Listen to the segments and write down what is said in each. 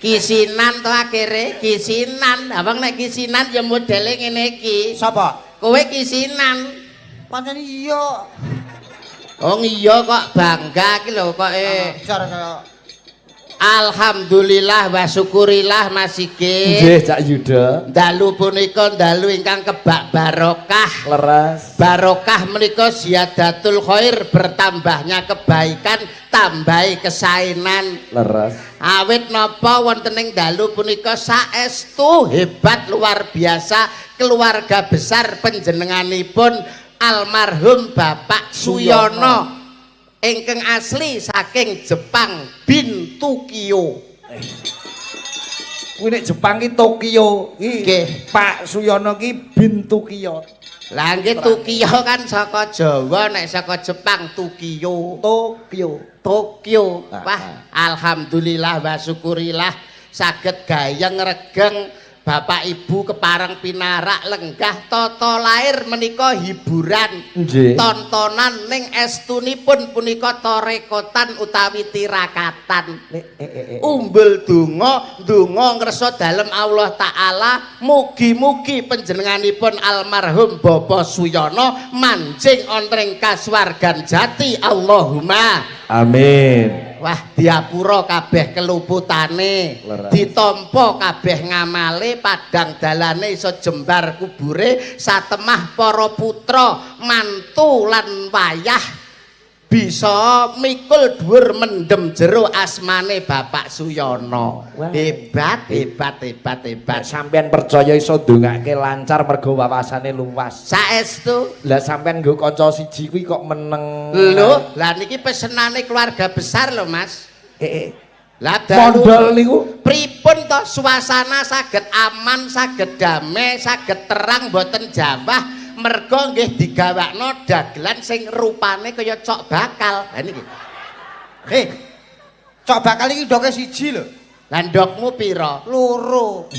Kisinan to akhire, kisinan. Abang nek kisinan ya modele ngene iki. Sapa? Kowe kisinan. Pancen iya. Oh iya, kok bangga iki lho kok. Jar kaya. Alhamdulillah wa syukurillah, Mas Sigit. Nggih, Cak Yuda. Dalu punika dalu ingkang kebak barokah. Leres. Barokah menika ziyadatul khair, bertambahnya kebaikan, tambahi kesaenan. Leres. Awit napa wonten ing dalu punika saestu hebat luar biasa keluarga besar panjenenganipun almarhum Bapak Suyono ingkang asli saking Jepang bin Tokyo. Kuwi nek Jepang ki Tokyo. Ki Nggih. Pak Suyono ki bin Tokyo. Lah nggih, Tokyo kan saka Jawa, nek saka Jepang Tokyo. Tokyo. Tokyo. Ah, Wah, alhamdulillah wa syukurillah saged gayeng regeng Bapak Ibu kepareng pinarak lenggah tata lair menika hiburan, tontonan, ning estunipun punika tarekotan utawi tirakatan. Umbul donga, donga ngresa dalem Allah Taala, mugi-mugi panjenenganipun almarhum Bapak Suyono manjing wonten ing kasuwargan jati. Allahumma Amin. Wah, diapura kabeh keluputane, ditampa kabeh ngamale, padang dalane iso jembar kubure, satemah para putra, mantu lan wayah bisa mikul dhuwur mendem jero asmane Bapak Suyono. Wah. Hebat, hebat, hebat, hebat. Nek sampean percaya iso ndongake lancar mergo wawasane luas. Saestu. Lah, sampean nggo kanca siji kuwi kok meneng. Lho, lah niki pesenane keluarga besar lho, Mas. Lah dalu Mondol niku. Pripun to suasana saged aman, saged damai, saged terang mboten jawah merga nggih digawakno dagelan sing rupane kaya cok bakal. Lah niki. Eh. Cok bakal iki ndoke siji lho. Lah ndokmu pira? Loro.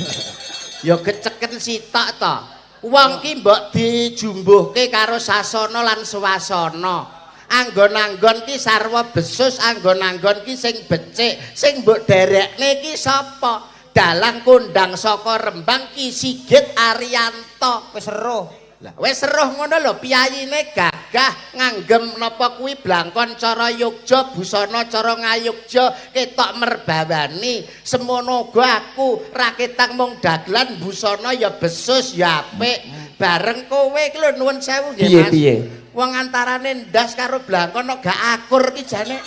Ya keceken sitok to. Wong ki mbok dijumbuhke karo sasana lan swasana. Anggon-anggon ki sarwa besus, anggon-anggon ki sing becik, sing mbok derekne ki sapa? Dalang kondang saka Rembang, Ki Sigit Arianto. Wis weruh. Lah wis weruh ngono lho, piyayine gagah nganggem napa kuwi blangkon cara Yogya, busana cara Ngayogya ketok merbawani. Semono uga aku raketang mung dagelan, busana ya besus ya apik. Bareng kowe iki lho, nuwun sewu nggih, Piye, Mas. piye? Wong antarane ndas karo blangkon kok gak akur ki jane.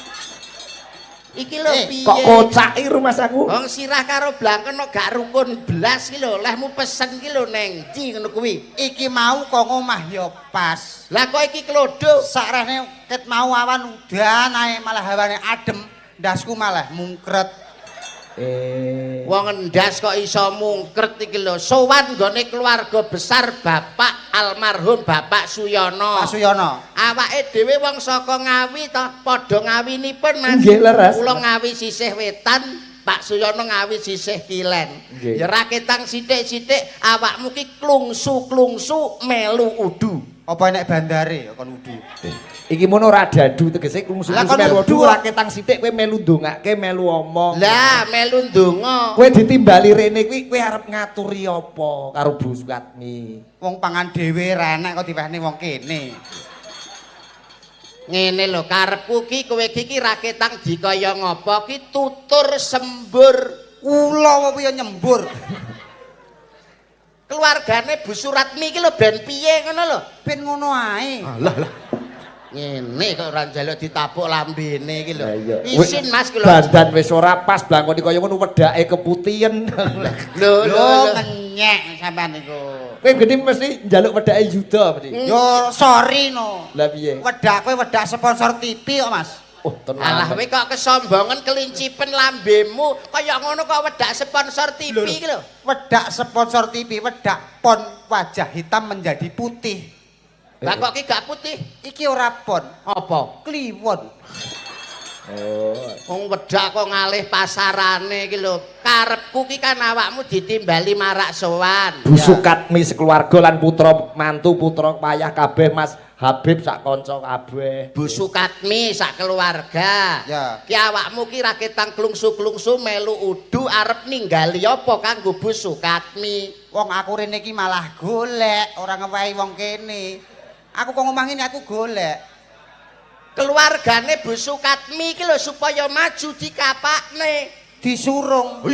Iki lho piye? Kok kocak iki rumangsaku? Wong sirah karo blangkon kok gak rukun blas ki lho, lehmu pesen ki lho neng ndi ngono kuwi. Iki mau kok ngomah ya pas. Lah kok iki klodho? Sakrene ket mau awan udan ae malah hawane adem, ndasku malah mungkret. Wong endas kok iso mungkret iki lho. Sowan nggone keluarga besar Bapak almarhum Bapak Suyono. Pak Suyono. Awake dhewe wong saka Ngawi to, padha ngawinipun, Mas. Nggih, leres. Kula Ngawi sisih wetan, Pak Suyono Ngawi sisih kilen. Ya raketang sithik-sithik awakmu ki klungsu-klungsu melu udu. Apa enek bandare ya kon udu? Iki mono ora dadu, tegese klungsu Lah, kon melu udu udu, ora ketang sithik kowe melu ndongake, melu omong. Lah melu ndonga. Kowe ditimbali rene kuwi kowe arep ngaturi apa karo Bu Sukatmi? Wong pangan dhewe ra enek kok diwehne wong kene. Ngene lho karepku ki, kowe ki raketang dikaya ngapa ki tutur sembur. Kula apa ya nyembur. Keluargane Bu Suratmi iki lho ben piye ngono lho. Ben ngono ae. Alah lah. Ngene kok ora njaluk ditapuk lambene iki lho. Lah iya. Isin, Mas, kula. Dandan wis ora pas, blangkon kaya ngono wedake keputihen. Lho lho. Lho, Lho. ngenyek sampean niku. Kowe gede mesti njaluk wedake Yuda mesti. Yo sorry no. Lah piye? Wedak kowe wedak sponsor TV kok, Mas. Oh, tenan. Alah, kowe kok kesombongan, kelincipen lambemu kaya ngono kok wedak sponsor TV iki lho. Wedak sponsor TV, wedak pon wajah hitam menjadi putih. Lah kok ki gak putih? Iki ora pon, Apa? Kliwon. Oh. Wong wedak kok ngalih pasarane iki lho. Karepku ki kan awakmu ditimbali marak sowan. Bu Sukatmi sekeluarga lan putra mantu putra payah kabeh Mas Habib sak kanca kabeh. Bu Sukatmi sak keluarga. Ya. Ki awakmu ki ra ketang klungsu-klungsu melu udu arep ninggali apa kanggo Bu Sukatmi. Wong aku rene iki malah golek, ora ngewehi wong kene. Aku kok ngomah ngene aku golek. Keluargane Bu Sukatmi iki lho supaya maju dikapakne. Disurung.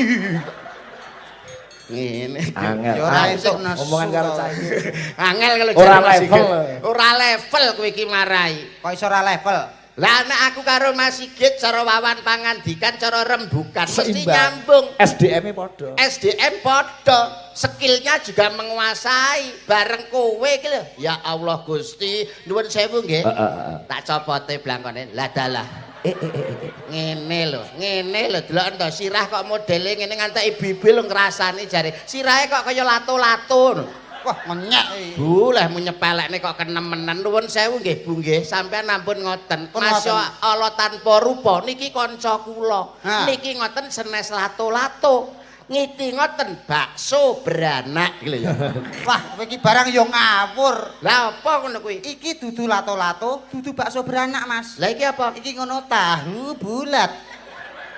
Ngene. Angel. Ya ora entuk nesu. Omongan karo cah iki. Angel kalau Ora jare Mas level. Sigit. Ora level kowe iki marai. Kok iso ora level? Lah nek aku karo Mas Sigit cara wawan pangandikan, cara rembukan mesti Seimbang. nyambung. SDM-e padha. SDM padha, skillnya juga menguasai bareng kowe iki lho. Ya Allah Gusti, nuwun sewu nggih. Heeh, heeh. Tak copote blangkone. Lah dalah. Eh eh eh eh. Ngene lho, ngene lho delok to sirah kok modele ngene ngantek ibu-ibu lho ngrasani jare. Sirahe kok kaya lato-lato. Wah, ngenyek iki. Bu, leh mu nyepelekne kok kenemenen. Nuwun sewu nggih Bu nggih, sampean ampun ngoten. Pun Mas ngoten. ala tanpa rupa niki kanca kula. Ha. Niki ngoten senes lato-lato. Ngiti ngoten bakso beranak iki lho ya. Wah, kowe iki barang yo ngawur. Lah apa ngono kuwi? Iki dudu lato-lato, dudu bakso beranak, Mas. Lah iki apa? Iki ngono tahu bulat.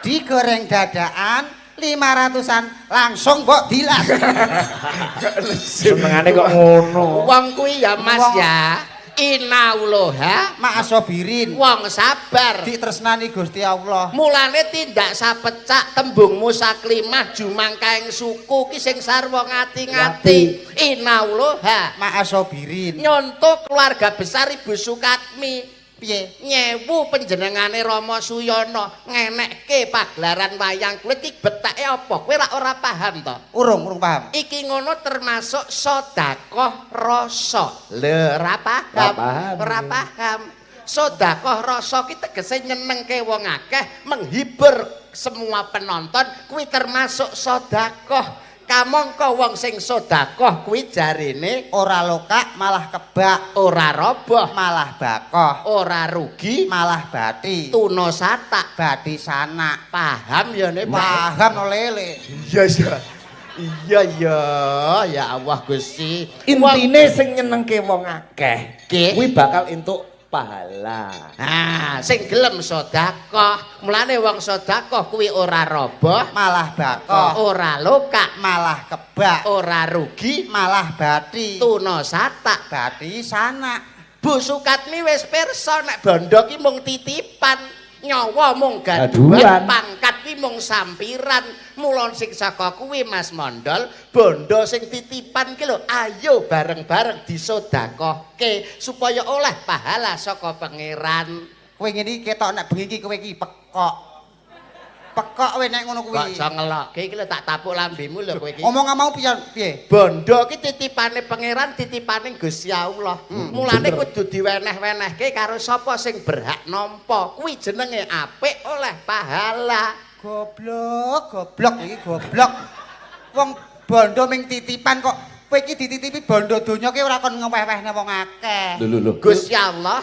Digoreng dadakan 500-an langsung mbok dilat. Senengane kok ngono. Wong kuwi ya Mas Wong- ya. Inauloha Ma'asobirin. wong sabar. Ditresnani Gusti Allah. Mulane tindak sapecak tembung musaklimah jumangkaing suku ki sing sarwa ngati-ngati. Inauloha Ma'asobirin. nyonto keluarga besar Ibu Sukatmi. Piye? Nyewu panjenengane Rama Suyono ngenekke pagelaran wayang kulit iki betake apa? Kowe ora ora paham to? Urung, urung paham. Iki ngono termasuk sedekah rasa. Lho, ora paham. Ora paham. Ora paham. Sedekah rasa ki tegese nyenengke wong akeh, menghibur semua penonton, kuwi termasuk sedekah. Kamangka wong sing sedekah kuwi jarene Ora lokak malah kebak, ora roboh, malah bakoh, ora rugi, malah bati. tuna satak. Bati sanak. Paham ya nek Paham no lele. Iya iya. Iya iya, ya Allah Gusti. Intine sing nyenengke wong akeh Nggih. kuwi bakal entuk pahala. Nah, sing gelem sedekah, mulane wong sedekah kuwi ora roboh, Malah bakoh, ora lokak, malah kebak, ora rugi, malah bati. tuna satak. Bati sanak. Bu Sukatmi wis pirsa nek bondo ki mung titipan, nyawa mung gaduhan, Gaduhan. pangkat ki mung sampiran. Mula sing saka kuwi Mas Mondol, bondo sing titipan ki lho, ayo bareng-bareng disodakahke supaya oleh pahala saka pangeran. Kowe ngene iki ketok nek bengi iki kowe iki pekok. Pekok kowe nek ngono Kok kuwi. iso ngelokke iki lho tak tapuk lambemu lho kowe iki. Ngomong mau piye piye? Bondo ki titipane pangeran, titipane Gusti Allah. Mulane kudu diweneh-wenehke karo sapa sing berhak nampa. Kuwi jenenge apik oleh pahala. Goblok, goblok iki goblok. Wong bondo ming titipan kok kowe iki dititipi bondo donya ki ora kon ngeweh-wehne wong akeh. Lho lho lho. Gusti Allah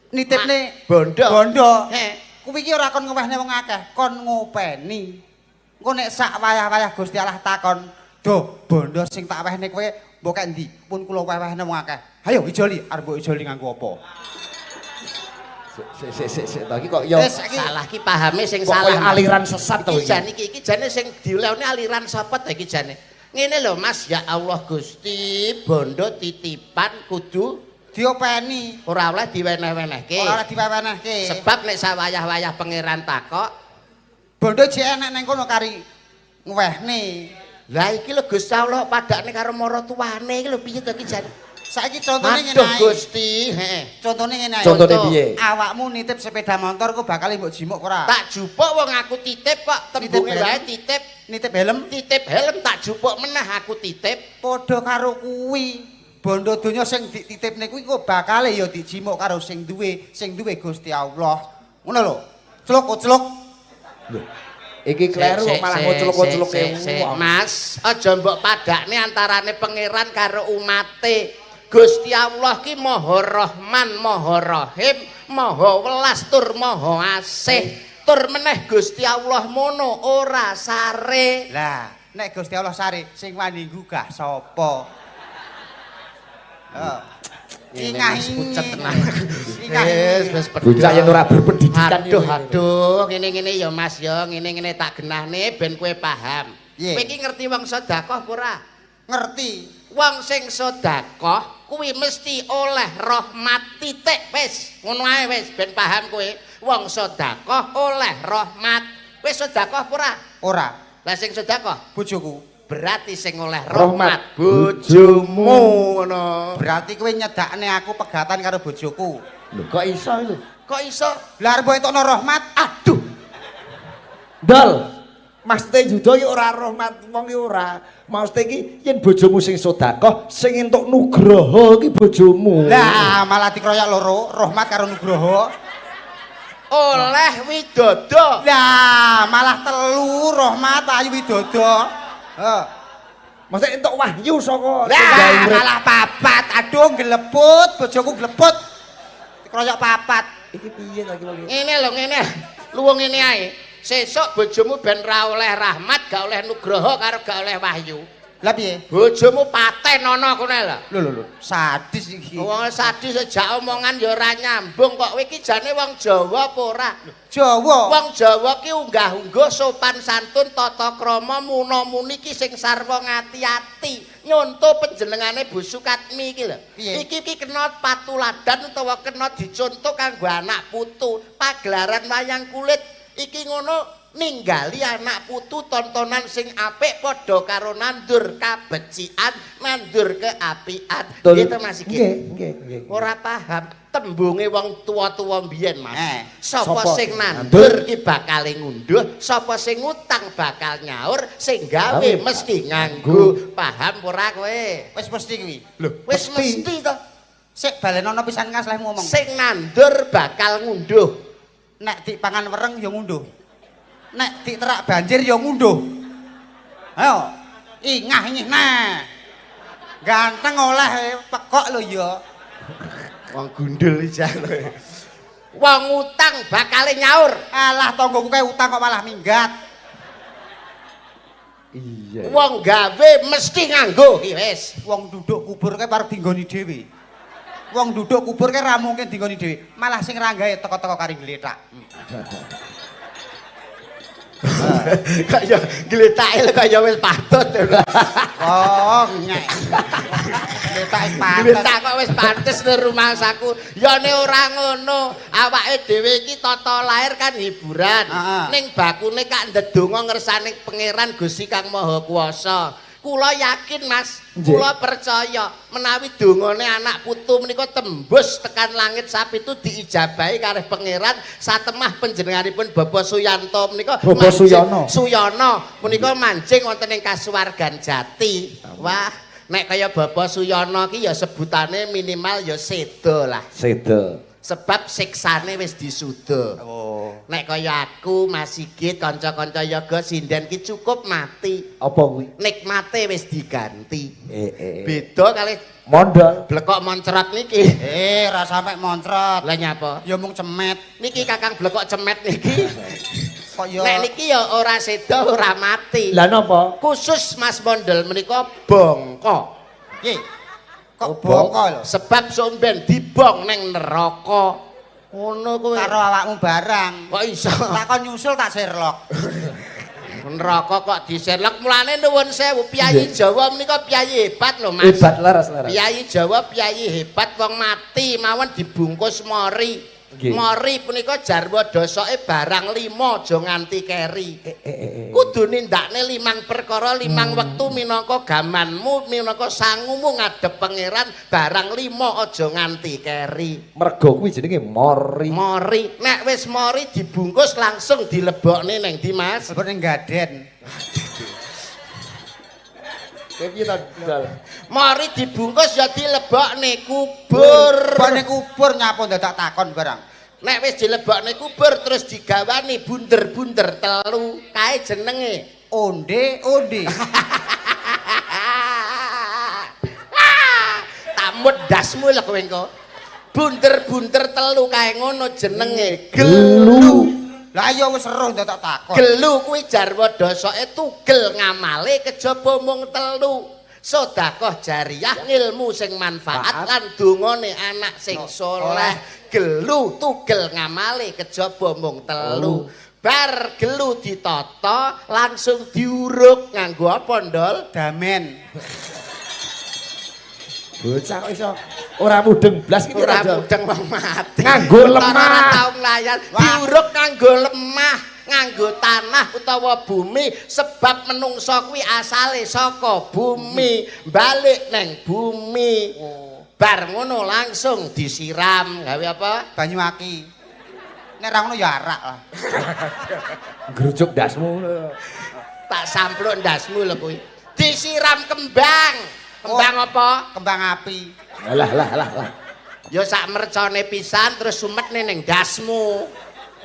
Nitipne bondo. Bondo. He. Kuwi iki ora kon ngewehne wong akeh, kon ngopeni. Engko nek sak wayah-wayah Gusti Allah takon, "Do, bondo sing tak wehne kowe mbok kek endi?" Pun kula weh-wehne wong akeh. Hayo ijoli, arep mbok ijoli nganggo apa? Sik sik sik sik to iki kok ya Wis, iki Salah ki pahame sing kok salah. koyo aliran sesat to Iki iki. jane iki iki jane sing diulehne aliran sapa to iki jane? Ngene lho Mas, ya Allah Gusti, bondo titipan kudu diopeni, ora oleh diweneh-wenehke. ora oleh diwewenehke. Sebab nek sawayah-wayah pangeran takok, Bondo jek enek nang kono kari ngwehne. lah iki lho Gusti Allah padakne karo maratuwane iki lho piye to iki jane? Saiki contone ngene Aduh ae. Gusti, heeh. Contone ngene ae. Contone Contoh. piye? Awakmu nitip sepeda motor ku bakal mbok jimuk ora? Tak jupuk wong aku titip kok, tembunge Nitip wae titip, Nitip helm titip helm tak jupuk meneh aku titip. padha karo kuwi. Bondo donya sing dititipne kuwi kok bakale ya dijimuk karo sing duwe Gusti Allah. Ngono lho. Cluk ucluk. Iki kleru kok malah nguculuk-nguculuke wong. Mas, aja mbok padakne antarane pangeran karo umate. Gusti Allah ki Maha Rahman, Maha Rahim, Maha Welas tur Maha Asih. Tur meneh Gusti Allah mono ora sare. Lah, nek Gusti Allah sare, sing wani nggugah sapa? Heeh. Ingah Wis pucet tenan. Ingah. Wis wis Bocah yen ora berpendidikan. Aduh aduh, ngene-ngene ya Mas ya, ngene-ngene tak genahne ben kowe paham. Piye? Kowe iki ngerti wong sedekah apa ora? Ngerti. Wong sing sedekah kuwi mesti oleh rahmat titik wis. Ngono ae wis ben paham kowe. Wong sedekah oleh rahmat. Wis sedekah apa ora? Ora. Lah sing sedekah Bojoku. Berarti sing oleh Rahmat rahmat bojomu ngono. Berarti kowe nyedakne aku pegatan karo bojoku. Lho, kok iso lho? Kok iso? Lah arep entokno rahmat? Aduh. Dol. Maksude Yuda iki ora rahmat wong iki ora. Maksude iki yen bojomu sing sedekah, sing entuk nugroho iki bojomu. Lah malah dikroyok loro, rahmat karo nugroho. Oleh widodo. Lah malah telu, rahmat ayu widodo. Heeh. Maksudnya entuk wahyu saka Lah malah papat. Aduh gleput, bojoku gleput. Dikroyok papat. Iki piye ta iki wong iki? Ngene lho, ngene. Luwung ngene ae. Sesuk bojomu ben ra oleh rahmat, gak oleh nugroho karo gak oleh wahyu. Lah piye? Bojomu paten ana kono lho. Lho lho lho, sadis iki. Wong sadis sejak omongan ya ora nyambung kok. Kowe iki jane wong Jawa apa ora? Jawa. Wong Jawa ki unggah-ungguh sopan santun tata krama muna-muni ki sing sarwa ngati-ati. Nyonto panjenengane Bu Sukatmi iki lho. Piye? Iki ki kena patuladan utawa kena dicontoh kanggo anak putu. Pagelaran wayang kulit iki ngono ninggali anak putu tontonan sing apik padha karo nandur kabecikan, nandur keapian. Betul. Gitu Mas Sigit. Nggih, nggih, nggih. Ora paham tembunge wong tuwa-tuwa mbiyen Mas. Sapa Sapa sing sing nandur ki bakal ngunduh, sapa sing ngutang bakal nyaur, sing gawe Gawe mesti nganggo. Paham ora kowe? Wis mesti kuwi. Lho, Wis mesti to. Sik balenono pisan Kas lehmu ngomong. Sing nandur bakal ngunduh. Nek dipangan wereng ya ngunduh. Nek diterak banjir ya ngunduh. Ayo, ingah ingih nah. Ganteng oleh pekok lho ya. Wong gundul jan. Wong utang bakal nyaur. Alah tanggoku kae utang kok malah minggat. Iya. Wong gawe mesti nganggo ki wis. Wong duduk kubur kae parep dinggoni dhewe. Wong duduk kubur kae ra mungkin dinggoni dhewe. Malah sing ra gawe teko-teko kari glethak. Kaya gletake lho kaya wis patut. Oh, nyek. Glethak wis pantes. Gletak kok wis pantes lho rumangsaku. Ya nek ora ngono, awake dhewe iki tata lahir kan hiburan. Ning bakune kak ndedonga ngersane Pangeran Gusti Kang Maha Kuwasa. Kula yakin Mas, kula percaya menawi dongane anak putu menika tembus tekan langit sapitu diijabahi kalih Pangeran satemah panjenenganipun Bapak Suyanto menika Bapak Suyono. Suyono menika manjing wonten ing kasuwargan jati. Wah, nek kaya Bapak Suyono ki ya sebutane minimal ya sedo lah. Sedo. Sebab siksane wis disuda. Oh. Nek kaya aku, Mas Sigit, kanca-kanca yoga sinden ki cukup mati. Apa kuwi? Nikmate wis diganti. Eh. Beda kali Mondol. blekok moncrot niki. Ora sampe moncrot. Lah nyapa? Ya mung cemet. Niki Kakang blekok cemet niki. Kok ya Nek niki ya ora sedo ora mati. Lah napa? Khusus Mas Mondel menika bongko. Piye? Kok Oh, bongko lho? Sebab somben dibong neng neraka. Ngono kowe. Karo awakmu barang. Kok iso? Tak kon nyusul tak Sherlock. Neraka kok diserlek. Mulane nuwun sewu, piyayi Jawa menika piyayi hebat lho Mas. Hebat leres leres. Piyayi Jawa piyayi hebat wong mati mawon dibungkus mori. Nggih. Mori punika jarwa dosoke barang lima aja nganti keri. Eh. Kudu nindakne limang perkara limang wektu minangka gamanmu minangka sangumu ngadhep pangeran barang lima aja nganti keri. Mergo kuwi jenenge mori. Mori, nek wis mori dibungkus langsung dilebokne neng ndi Mas? Lebok ning gaden. Kowe piye to, Dol? Mori dibungkus ya dilebokne kubur. Lebok ning kubur nyapa dadak takon barang. Nek wis dilebokne kubur terus digawani bunder-bunder telu, kae jenenge. Onde onde. Tak Tak mudasmu lho kowe engko. Bunder-bunder telu kae ngono jenenge gelu. Lah iya wis weruh ndak tak takon. Gelu kuwi jarwa dosoke tugel ngamale kejaba mung telu. Sedekah jariyah, ngilmu sing manfaat lan dongane anak sing soleh. Gelu tugel ngamale kejaba mung telu. Bar gelu ditata langsung diuruk nganggo apa, Ndol? Damen. Bocah kok iso ora mudeng blas iki. Ora mudeng wong mati. Nganggo lemah. Ora tau nglayat. Diuruk nganggo lemah, nganggo tanah utawa bumi, sebab menungso kuwi asale saka bumi, balik neng bumi. Bar ngono langsung disiram gawe apa? Banyu aki. Nek ra ngono ya arak lah. Ngrujuk ndasmu. Tak sampluk ndasmu lho kuwi. Disiram kembang. Kembang apa? Kembang api. Lah lah lah lah. Ya sak mercone pisan terus sumetne ning ndasmu.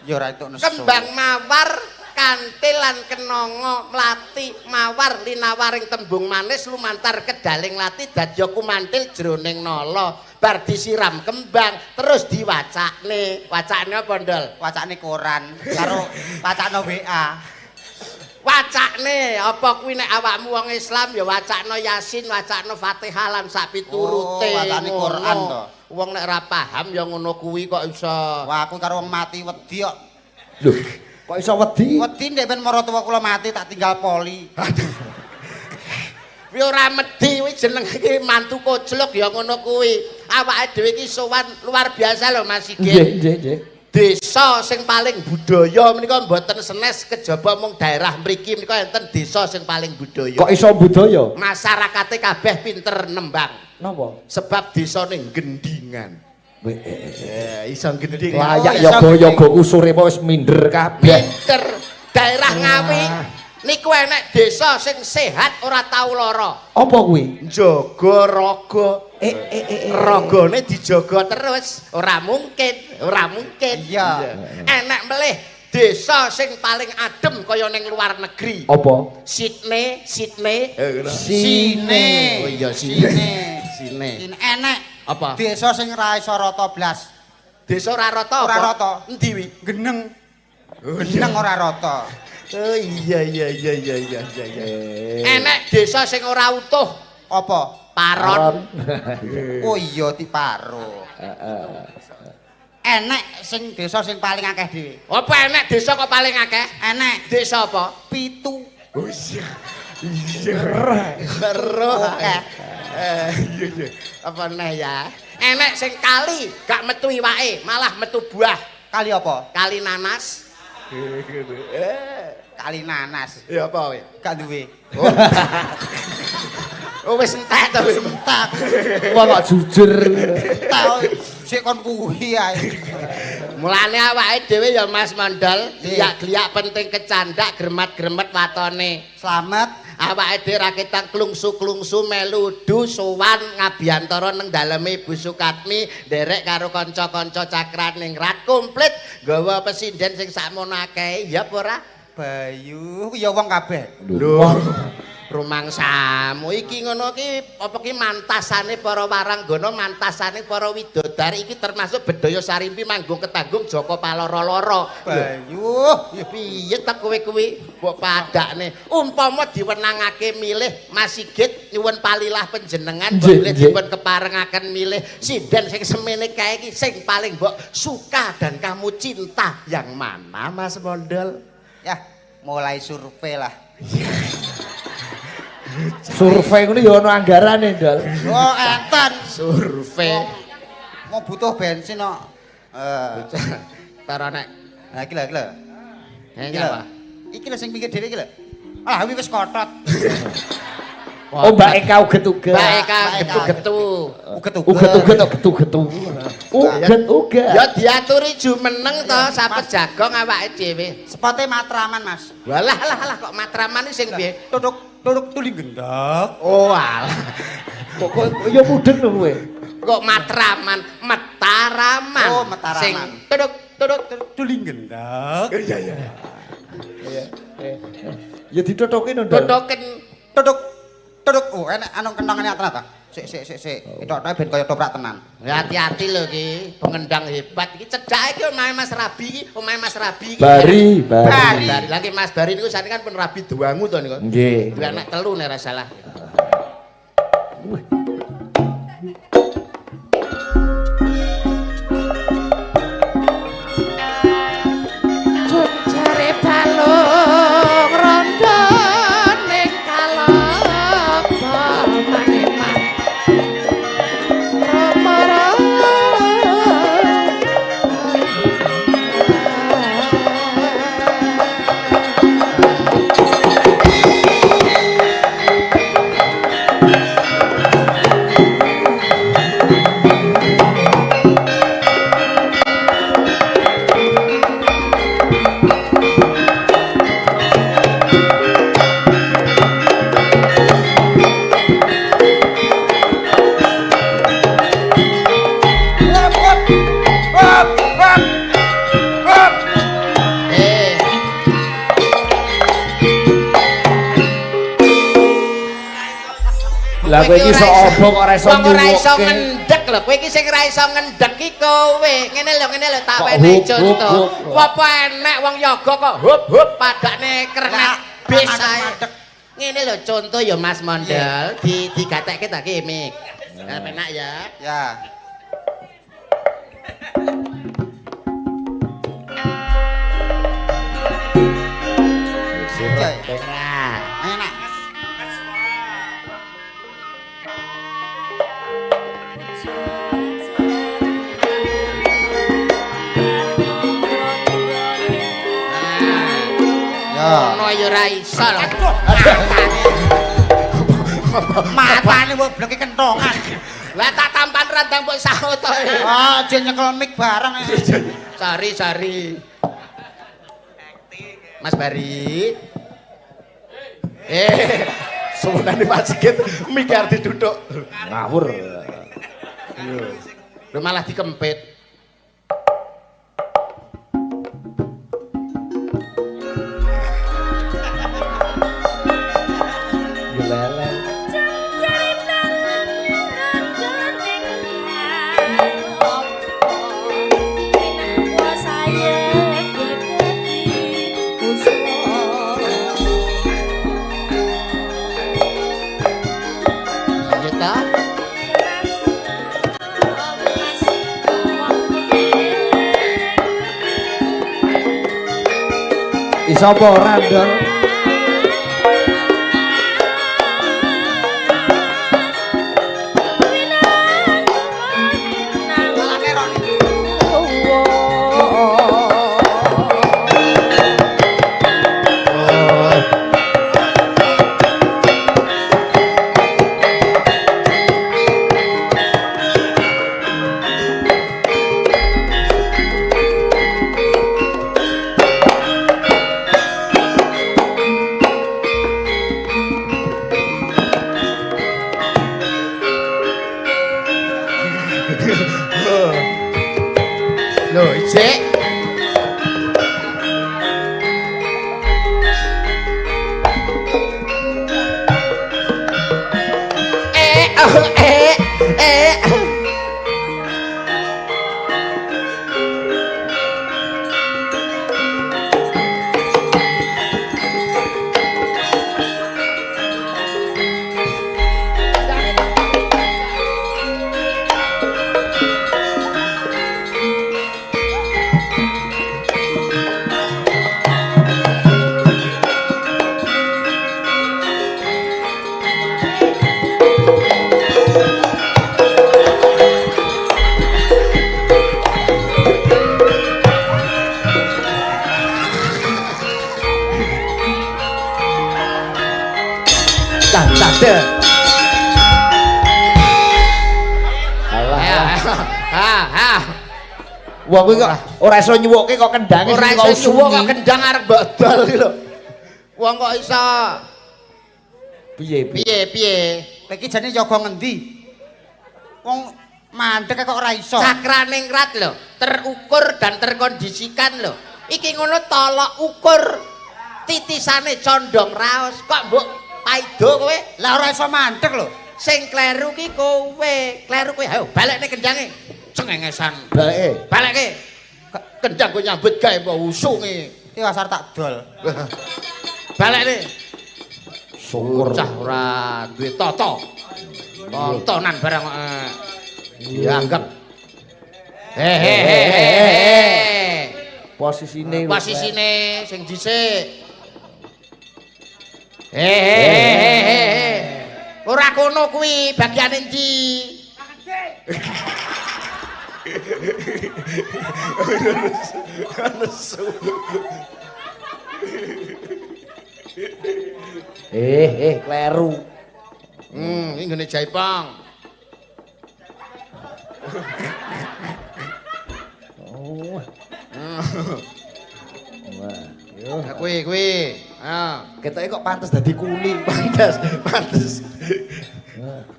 Ya ora entuk nesu. Kembang mawar, kantil lan kenanga, mlati, mawar linawaring tembung manis lumantar kedaling lati dadya kumantil jroning nala. Bar disiram kembang terus diwacakne. Wacakne apa, Ndol? Wacane koran karo wacane WA. Wacakne apa kuwi nek awakmu wong Islam ya wacakno Yasin, wacakno Fatihah lan sak piturute. Oh, wacane Quran to. Wong nek ora paham ya ngono kuwi kok iso. Wah, aku karo wong mati wedi kok. Lho, kok iso wedi? Wedi ndek ben maratuwa kula mati tak tinggal poli. Kuwi ora medhi, kuwi jenenge iki mantu kocluk ya ngono kuwi. Awake dhewe iki sowan luar biasa lho Mas Sigit. Nggih, nggih, nggih. Desa sing paling budaya menika mboten senes kejaba mung daerah mriki menika enten desa sing paling budaya. Kok iso budaya? Masyarakate kabeh pinter nembang. Napa? Sebab desane gendingan. Iso gending. Layak Oh, iso yoga-yoga usurima wis minder kabeh. Pinter. Daerah Ngawi niku enek desa sing sehat ora tau lara. Apa kuwi? Njaga raga. Ragane dijaga terus, ora mungkin, ora mungkin. Iya. Enek melih desa sing paling adem kaya ning luar negeri. Apa? Sydney, Sydney. Sine. Oh iya, Sine. Sine. Sine. Sine enek. Apa? Desa sing ra iso rata blas. Desa ora rata apa? Ora rata. Endi wi? Geneng. Geneng ora rata. Oh iya iya iya iya iya iya. Enek desa sing ora utuh. Apa? Paron. Oh iya diparo. Enek sing desa sing paling akeh dhewe. Apa enek desa kok paling akeh? Enek Desa apa? 7. Oh iya. Iya. Weruh. Oke. Iya iya. Apa neh ya? Enek sing kali gak metu iwake, malah metu buah. Kali apa? Kali nanas. Kali nanas. Ya apa kowe? Gak duwe. Oh wis entek to kowe. Tak. Wah kok jujur. Tak sik kon kuwi ae. Mulane awake dhewe ya Mas Mondol, Nggih. gliyak-gliyak penting kecandak gremet-gremet watone. Slamet. Awake dhewe ra ketang klungsu-klungsu melu du sowan ngabiyantara nang daleme Ibu Sukatmi nderek karo kanca-kanca cakraningrat komplit nggawa pesinden sing sakmono akeh ya apa ora? Bayu ya wong kabeh. Lho. Rumangsamu iki ngono ki apa ki mantasane para waranggana, mantasane para widodari iki termasuk Bedhaya Sarimpi manggung ketanggung Joko Paloro-loro. Bayu. Ya piye ta kowe kuwi mbok padakne. Umpama diwenangake milih Mas Sigit nyuwun palilah panjenengan Nggih, boleh nggih. dipun keparengaken milih sinden sing semene kae iki sing paling mbok suka dan kamu cinta yang mana Mas Mondol? Ya, mulai survei lah. Survei ngono ya ono anggarane, Ndol. Oh, enten. Survei. Mau butuh bensin kok. Tara nek Nah, iki lho, iki lho. iki Iki lho. apa? Iki lho sing pinggir dhewe iki lho. Ah, kuwi wis kotot. Oh, Mbak Eka uget-uget. Mbak Eka Mbak Eka. getu-getu. Uget-uget. Uget-uget kok getu-getu. Uget-uget. Ya diaturi jumeneng to sapet jagong awake dhewe. Spote Matraman, Mas. Walah lah lah kok Matraman iki sing piye? Tutuk tutuk tuli gendhak. Oh alah. Kok ya mudeng lho kowe. Kok Matraman, Metaraman. Oh, Metaraman. Sing tuduk tuduk Tuli gendhak. Iya iya. Ya ditotokin lho, Ndol. Tutuken Tutuk Tuduk. Oh, enek anu kentongane tenan ta? Sik sik sik sik. Ethok-etoke ben kaya toprak tenan. Ya hati-hati lho iki, pengendang hebat iki cedhake iki omahe Mas Rabi iki, omahe Mas Rabi iki. Bari, bari. Bari. Bari lagi Mas Bari niku saniki kan pun rabi duwangu to niku. Nggih. Duwe anak telu nek ora salah. Jare balung rondo ning kalapa maneman. Hop hop. Hop hop. Hop. Eh. Lah kowe iki iso opo kok ora iso Wong ora iso nyuwukke? ngendhek lho, kowe iki sing ora iso ngendhek iki kowe. Ngene lho, ngene lho tak Kok wenehi hup, hup, conto. hup. Apa enek wong yoga kok hup hup padakne kernet Lah, bis madeg, ae. madeg. Ngene lho contoh ya Mas Mondel, di digatekke ta ki mik. Nah, penak ya. Ya. Iya. Nah. Enak. Ya. Ngono ya ora iso lho. Matane mbok bleke kentongan. Lah tak tampan randang mbok saut to. Ah, aja nyekel mic bareng. Sorry, sorry. Mas Bari. Eh, Suwunane Pak Sigit mikir diduduk. Ngawur. lu malah dikempit. Lele. Iya ta? Iso apa ora, Ndol? Malah kerok. Lho, ijek. Eh, oh, eh, eh. Tah tah tah. Alah. Ya, ha, ha. Wong kuwi kok ora iso nyuwukke kok kendange Ora sing iso kok nyuwuk kok sunyi. kendang arep mbok dol iki lho. Wong kok iso Piye piye? piye piye? Lha iki jane yoga ngendi? Wong mandek kok ora iso. Cakraningrat lho, terukur dan terkondisikan lho. Iki ngono tolok ukur titisane condong raos kok mbok Paido kowe. Lah ora iso mandek lho. Sing kleru ki kowe. Kleru kowe. Ayo balekne kendange. Cengengesan. Baleke. Balekke. Kendang kowe nyambut gawe mbok usunge. Iki asar tak dol. Balekne. Syukur. Cah ora duwe tata. Tontonan barang dianggap. Hehehe. Posisine. Posisine sing dhisik. Hehehe. Ora kono kuwi bagiane endi? Kleru. Iki nggone Jaipong. Oh. Wah, yo. Kuwi kuwi. Ah, Ketoke kok pantes dadi kuli. pantes, pantes.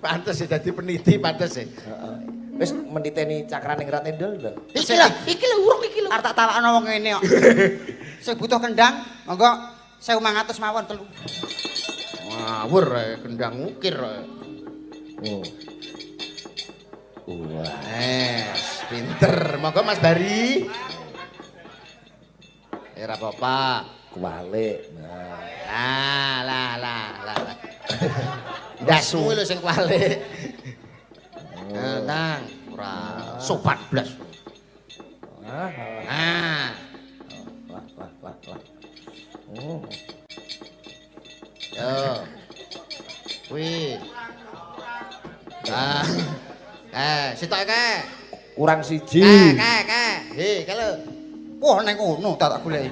Pantes ya dadi peniti, pantes ya. Heeh. Wis meniteni cakrane ngrat endol lho. Iki lho, iki lho urung iki lho. Arep tak tawakno wong ngene kok. Sing butuh kendang, monggo 1500 mawon telu. Ngawur kendang ukir. Oh. Wah. Pinter. Monggo Mas Bari. Ora apa-apa. Kuwalik. Nah. Lah lah lah lah. Ndasmu lho sing kuwalik. Nah, tang ora sopan blas. Wah. Nah. Wah, wah, wah, wah. Oh. Yo. Kuwi. Ah. Sitok kae. Kurang siji. Kae, kae. He, kae lho. Wah, ning kono tak goleki.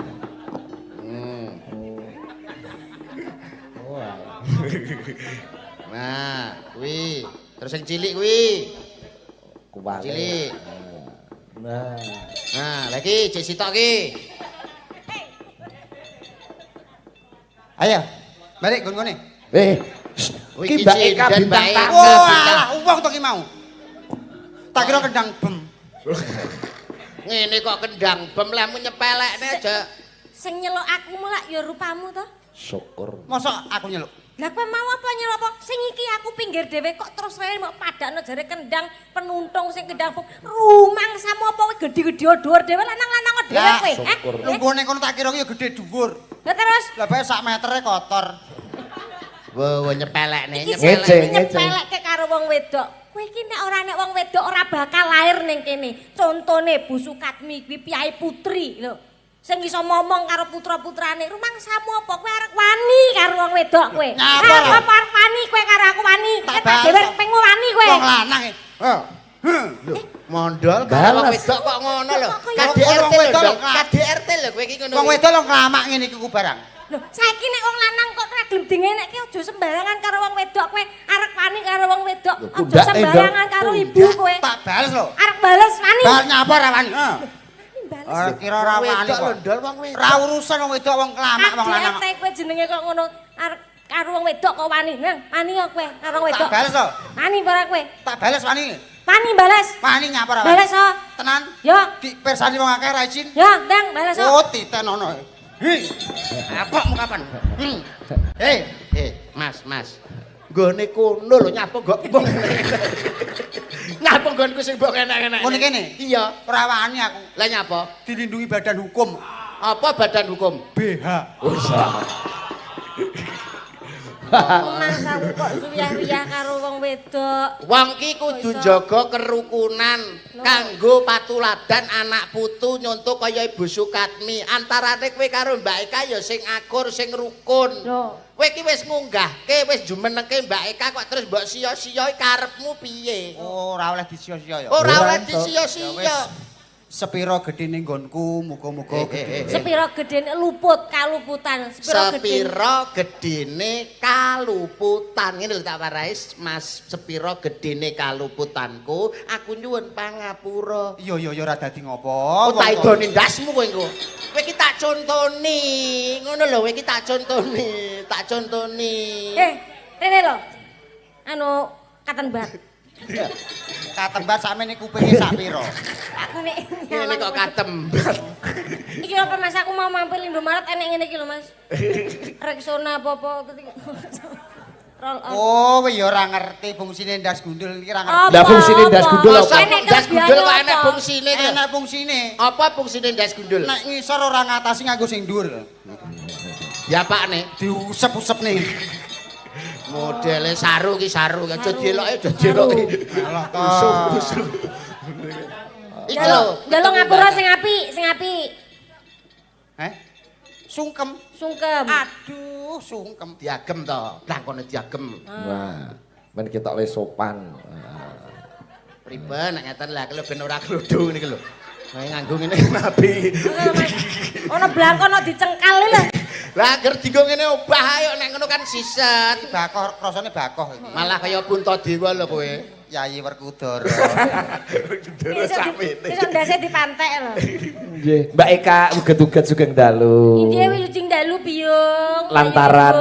Wah. Nah, kuwi. Terus sing cilik kuwi. Kuwalik. Cilik. Nah. Nah, lagi cek sitok ki. Ayo, balik nggon-nggone. Iki Mbak Eka bintang tamu. Wah, wong to ki mau. Tak kira kendang bem. Ngene kok kendang bem lehmu nyepelekne aja. Sing nyeluk aku mulak ya rupamu to. Syukur. Mosok aku nyeluk. Lah kowe mau apa nyeluk apa? Sing iki aku pinggir dhewe kok terus wae mbok padakno jare kendang penuntung sing kendang rumangsamu apa kowe gedhe-gedhe dhuwur dhewe lanang-lanang dhewe kowe. Syukur. Lungguhne kono tak kira ya gedhe dhuwur. Lah terus lah bae sak metere kotor. Wo nyepelekne, nyepelekke karo wong wedok. Kowe iki nek ora nek wong wedok ora bakal lahir ning kene. Contone Bu Sukatmi kuwi piyai putri lho. Sing iso momong karo putra-putrane. Rumangsamu apa kowe arep wani karo wong wedok kowe? Apa arep wani kowe karo aku wani? Tak dhewe pengmu wani kowe. Wong lanang e. Heeh. Lho, mondol karo wong wedok kok ngono lho. KDRT lho, KDRT lho kowe iki ngono. Wong wedok lho nglamak ngene iki ku barang. Lho, saiki nek wong lanang kok ora gelem dingenekke aja sembarangan karo wong wedok kowe, arep wani karo wong wedok, aja sembarangan karo ibu kowe. Tak bales lho. Arep bales wani. Bal nyapa ora wani? Heeh. Bales. Ora kira ora wani kok. Wong wedok. Ora urusan wong wedok wong kelamak wong lanang. KDRT kowe jenenge kok ngono, arep karo wong wedok kok wani. Nang, wani kok kowe karo wong wedok. Tak bales lho. Wani ora kowe? Tak bales wani. Wani bales. Wani nyapa ora wani? Bales o. Tenan. Yo. Dipersani wong akeh ra izin. Yo, ndang bales o. Oh, titenono. Hei, apakmu kapan? Mas, mas. Nggone kono lho nyapa nggo mbok. Nyapa nggonku sing mbok enak-enak. Ngene kene? Iya. Ora wani aku. Lah nyapa? Dilindungi badan hukum. Apa badan hukum? BH. Oh iya. Mangsamu kok suyah-wiyah karo wong wedok. Wong ki kudu njaga kerukunan kanggo patuladan anak putu nyonto kaya Ibu Sukatmi. Antarane kowe karo Mbak Eka ya sing akur, sing rukun. Kowe ki wis ngunggahke, wis jumenengke Mbak Eka kok terus mbok siya-siya karepmu piye? Ora oleh disiya-siya ya. Ora oleh disiya-siya. Sepiro gedene nggonku, muga-muga gedhe. Sepiro gedene luput kaluputan. Sepiro gedene kaluputan. Ngene lho tak warai Mas, sepiro gedene kaluputanku, aku nyuwun pangapura. Iya iya ya ora dadi ngopo. Oh, tak idone ndasmu kowe engko. Kowe iki tak contoni. Ngono lho, kowe iki tak contoni, tak contoni. Rene lho. Anu katen bat. Katembat sakmene kupinge sak pira? Aku nek Ngene kok katembat. Iki apa Mas, aku mau mampir Indomaret enek ngene iki lho Mas. Rexona apa-apa ketika roll on. Oh, kowe ya ora ngerti fungsine ndas gundul iki ora ngerti. Lah, fungsine ndas gundul apa? Enek Ndas gundul kok enek apa? Fungsine to. Enek fungsine. Apa fungsine ndas gundul? Nek ngisor ora ngatasi nganggo sing dhuwur. Ya Pak nih. Diusep-usep nih. Modele saru ki saru, aja Saru. dieloke, aja dieloke. Alah to. Usuk-usuk. Iki lho, Njaluk ngapura sing apik, sing apik. Heh? Sungkem. Sungkem. Aduh, sungkem. Diagem to, blangkone diagem. Wah, men ketok le sopan. Priben nek ngeten lah, lho ben ora kludhu ngene iki lho. Nah, nganggo ngene nabi. Ngono, Mas. Ono blangkon kok dicengkal lho. Lah ger dienggo ngene obah ayo nek ngono kan siset. Bakoh krasane bakoh iki. Malah kaya Puntadewa lho kowe. Yayi Werkudara. Iso ndase dipantek lho. Nggih, Mbak Eka uget-uget sugeng dalu. Inggih wilujeng dalu Biyung. Lantaran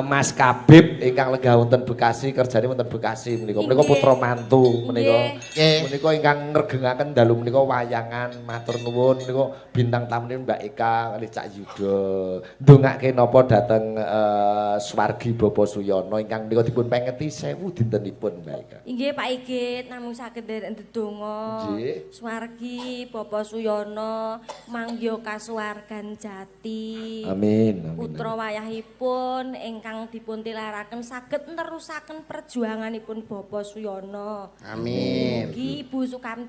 Mas Kabib ingkang lenggah wonten Bekasi, kerjane wonten Bekasi menika. Menika putra mantu menika. Nggih. Menika ingkang ngregengaken dalu menika wayangan, matur nuwun menika bintang tamune Mbak Eka kalih Cak Yuda. Ndongake napa dhateng swargi Bapak Suyono ingkang menika dipun pengeti 1000 dintenipun Mbak Eka. Inggih Pak Igit, namung saged nderek ndedonga. Nggih. Swargi Bapak Suyono mangya kasuwargan jati. Amin. Amin. Putra wayahipun ingkang dipun tilaraken saged nerusaken perjuanganipun Bapak Suyono. Amin. Mugi Ibu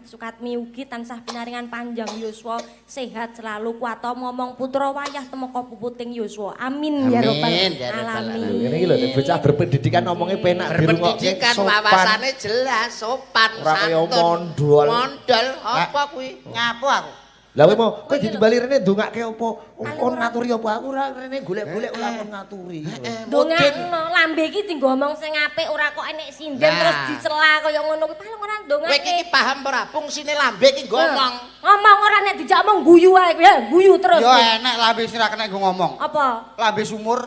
Sukatmi ugi tansah pinaringan panjang yuswa, sehat selalu, kuwata momong putra wayah temeka puputing yuswa. Amin ya rabbal Amin, ya rabbal alamin. Lho, ngene iki lho nek bocah berpendidikan omongnya penak dirungokke Berpendidikan sopan. Wawasane jelas, sopan, Ora kaya santun. mondol. Mondol apa kuwi? Ngapo aku? Lah kowe mau kowe ditimbali rene ndongake apa? Kon ngaturi apa aku ora rene golek-golek ora kon ngaturi. Dongakno lambe iki dienggo omong sing apik ora kok enek sinden Nah. terus dicela kaya ngono kuwi paling ora Kowe ndongake. iki paham ora fungsine lambe iki nggo ngomong. Ngomong ora nek dijak omong guyu ae kowe, ya guyu terus. Ya enek lambe sing ora kena nggo ngomong. Apa? Lambe sumur.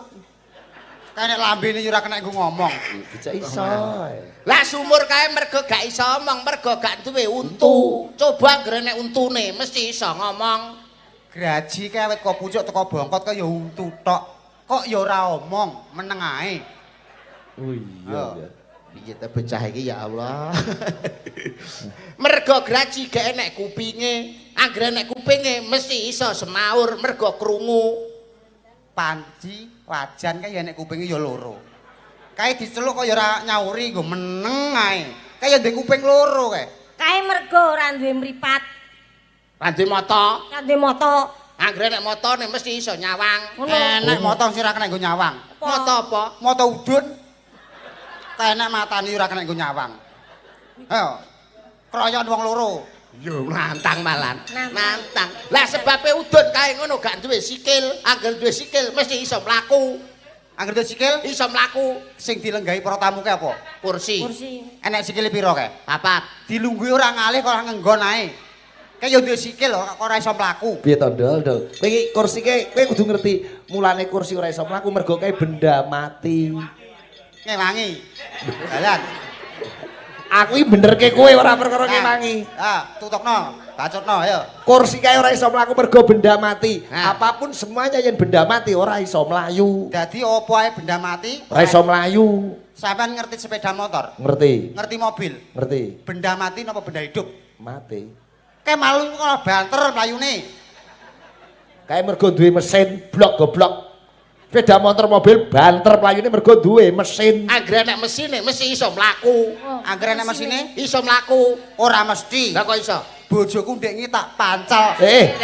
Kae nek lambene ya ora kena nggo ngomong. Dijak iso. Lah sumur kae mergo gak iso omong, mergo gak duwe untu. Coba anggere nek untune mesti iso ngomong. Graji kae awit kok pucuk teko bongkot kaya ya untu tok. Kok ya ora omong, meneng ae. Oh iya ya. Piye ta bocah iki ya Allah. Mergo graji gak enek kupinge. Anggere enek kupinge mesti iso semaur mergo krungu. Panci wajan kae ya enek kupinge ya loro. Kae diceluk kok ya ora nyauri nggo meneng ae. Kae ya ndek kuping loro kae. Kae mergo ora duwe mripat, Ra duwe mata. ora duwe mata. Anggere nek matane mesti iso nyawang. Ngono. Enek mata sing ora kena nggo nyawang. Apa? Mata apa? Mata udun. Kae enek matane ora kena nggo nyawang. Ayo. Kroyon wong loro. Yo nantang malan. Nantang. Nantang. Lah sebabe udun kae ngono gak duwe sikil. Angger duwe sikil mesti iso mlaku. Angger duwe sikil Iso mlaku sing dilenggahi para tamu kae apa? kursi. Kursi. Enek sikile pira kae? Papat. Dilungguhi ora ngalih kok ora ngenggon ae. Kae ya duwe sikil kok ora iso mlaku. Piye to, Ndol, Ndol? Kowe iki kursi kae kowe kudu ngerti mulane kursi ora iso mlaku mergo kae benda mati. Ngewangi. Dalan. Aku iki benerke kowe ora perkara ngewangi. Ah, tutokno, bacotno ayo. Kursi kae ora iso mlaku mergo benda mati. Nah. Apapun semuanya yang benda mati ora iso mlayu. Dadi opo ae benda mati? Ora iso mlayu. Sampean ngerti sepeda motor? Ngerti? Ngerti mobil? Ngerti? Benda mati napa benda hidup? Mati. Kae malu kok banter mlayune. Kae mergo duwe mesin blok goblok. Sepeda motor mobil banter mlayune mergo duwe mesin. Anggere nek mesine mesti iso mlaku. Oh, Anggere enek mesine Iso mlaku. ora mesti. Lah kok iso? Bojoku ndek ngi tak pancal. Eh,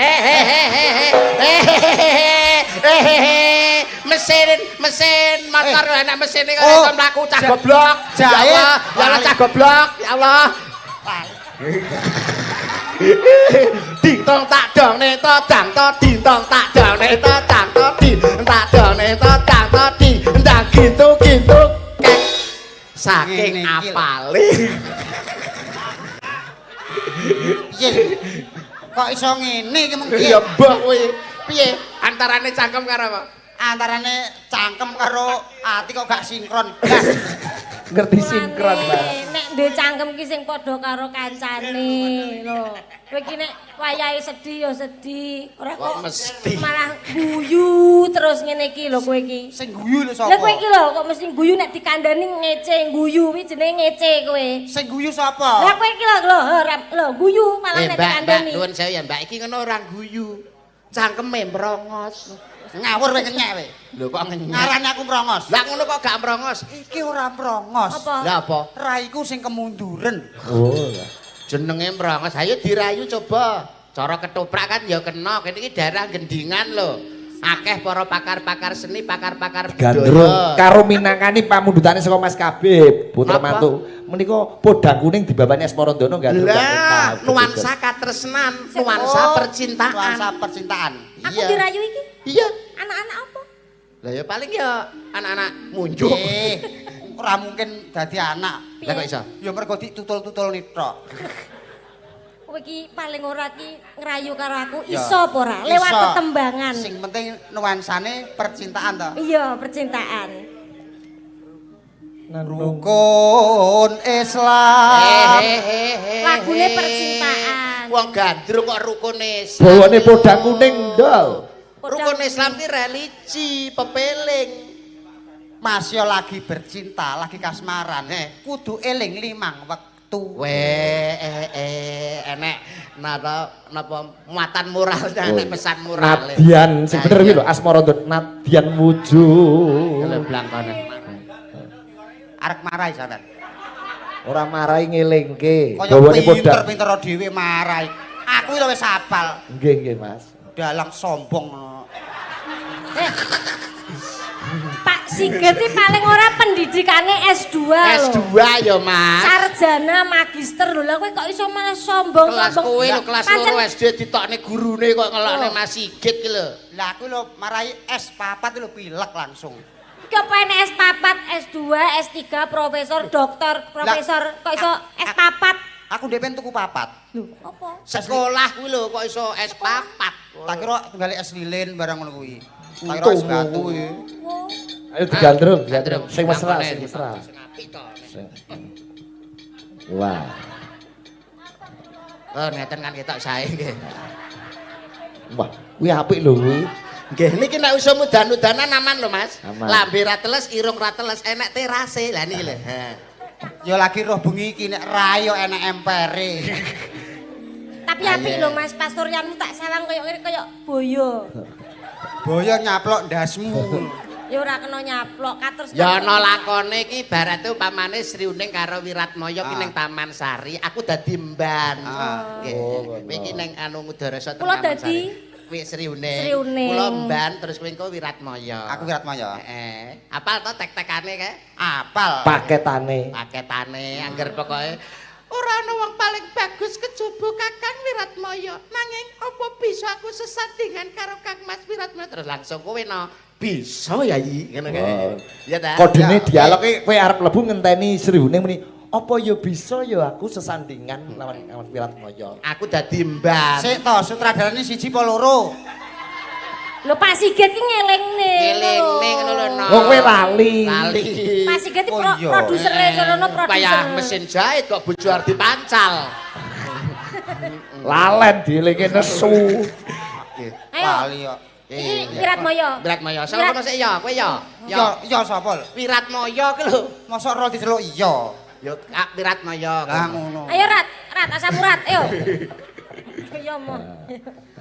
Eh, mesin mesin motor enak mesine kok Oh. iso mlaku cah goblok. Ya Jahe. Allah, ya Allah cah goblok, ya Allah. Ding tong tak dong ne to dang to ding tong tak dong ne to dang to ding tak dong ne to dang to ding ndang gitu gitu kek. Saking Ngene iki lho. apale. Piye? Kok iso ngene iki mung piye? Ya mbok kuwi. Piye antarane cangkem karo apa? Antarane cangkem karo ati kok gak sinkron. Lah, ngerti sinkron, Mas. Nek Ndek cangkem ki sing padha karo kancane lho. Kowe iki nek wayahe sedih ya sedih, ora kok mesti malah guyu terus ngene iki lho kowe iki. Sing guyu lho sapa? Lah kowe iki lho kok mesti guyu nek dikandani ngece guyu kuwi jenenge ngece kowe. Sing guyu sapa? Lah kowe iki lho lho lho guyu malah nek dikandani. Mbak, nuwun sewu ya Mbak, iki ngono ora guyu. Cangkeme mrongos. Ngawur kowe ngenyek kowe. Lho kok ngenyek? Ngarani aku mrongos. Lah ngono kok gak mrongos? Iki ora mrongos. Apa? Lah apa? Raiku sing kemunduren. Oh. Jenenge mrongos. Ayo dirayu coba. Cara ketoprak kan ya kena. Kene iki daerah Gendingan lho. Akeh para pakar-pakar seni, pakar-pakar budaya. Karo minangkani pamundhutane saka Mas Kabib, putra mantu. Menika podang kuning dibabani Asmarandono gandrung. Lah, nuansa katresnan, nuansa percintaan. Nuansa percintaan. Aku dirayu iki? Iya. Anak-anak apa? Lah ya paling ya anak-anak munjuk. Ora mungkin dadi anak. Lah kok iso? Ya mergo ditutul-tutul nitra. Kowe iki paling ora ki ngrayu karo aku iso apa ora? Lewat tetembangan. Sing penting nuansane percintaan to. Iya, percintaan. Rukun Islam. Lagune percintaan. Wong gandrung kok rukun Islam. Bawane podang kuning ndol. Rukun Islam ki religi, pepeling. Mas yo lagi bercinta, lagi kasmaran. Kudu eling 5 wektu. Weh, enek napa muatan moralnya, enek pesan moral. Nadyan sing bener kuwi lho Asmarandono, nadyan wujud. Lho blangkone. Arek marai sampean. Ora marai ngelingke. Gawane podang. Pinter-pinter dhewe marai. Aku lho wis apal. Nggih, nggih, Mas. Dalang sombong ngono. Pak Sigit iki paling ora pendidikane S2 lho. S2 ya, Mas. Sarjana magister lho. Lah kowe kok iso malah sombong-sombong. Kelas kowe lho kelas 2 SD ditokne gurune kok ngelokne Mas Sigit ki lho. Lah aku lho marai S4 lho pilek langsung. Iki apa enek S4, S2, S3, profesor, doktor, profesor kok iso S4? Aku ndek pengen tuku 4. Lho, apa? Sekolah kuwi lho kok iso S4. Tak kira tunggale es lilin barang ngono kuwi. Tak kira es batu kuwi. Ayo digandrung, digandrung. Sing mesra, sing mesra. Sing apik to. Wah. Oh, ngeten kan ketok sae nggih. Wah, kuwi apik lho kuwi. Nggih, niki nek usum udan-udanan aman lho, Mas. Aman. Lambe ra teles, irung ra teles, enek terase. Lah niki lho. Ya lagi roh bengi iki nek rayo enek empere. Tapi apik lho Mas, pastoryanmu tak sawang koyo ngene koyo boyo. Boyo nyaplok ndasmu. Ya ora kena nyaplok katerus. Ya ana lakone iki ibarate upamane Sri Uning karo Wiratmaya ki ning Taman Sari, aku dadi mban. Nggih. Kowe iki ning anu Ngudarasa Kula dadi kuwi Sri Uning. Kula mban terus kowe engko Wiratmaya. Aku Wiratmaya. Heeh. Apal to tek-tekane kae? Apal. Paketane. Paketane angger pokoke ora ana wong paling bagus kejaba Kakang Wiratmaya. Nanging apa bisa aku sesandingan karo Kang Mas Wiratmaya? Terus langsung kowe no bisa ya yi ngono kae. Ya ta? Kodene dialoge kowe arep mlebu ngenteni Sri Uning muni apa ya bisa ya aku sesandingan lawan Wiratmaya. Aku dadi mban. Sik to, sutradarane siji apa loro? Lho Pak Sigit ki ngelingne. Ngelingne ngono lho no. Wong kowe lali. Lali. Pak Sigit ki produsere sono produser. Kaya mesin jahit kok bojo arep dipancal. Lalen dielinge nesu. Lali kok. Iki Wiratmaya. Wiratmaya. Sapa kono sik ya? Kowe ya? Ya, ya sapa lho? Wiratmaya ki lho. Mosok ro diceluk iya. Ya Wiratmaya. Lah ngono. Ayo Rat, Rat asam urat, ayo. Ya mo.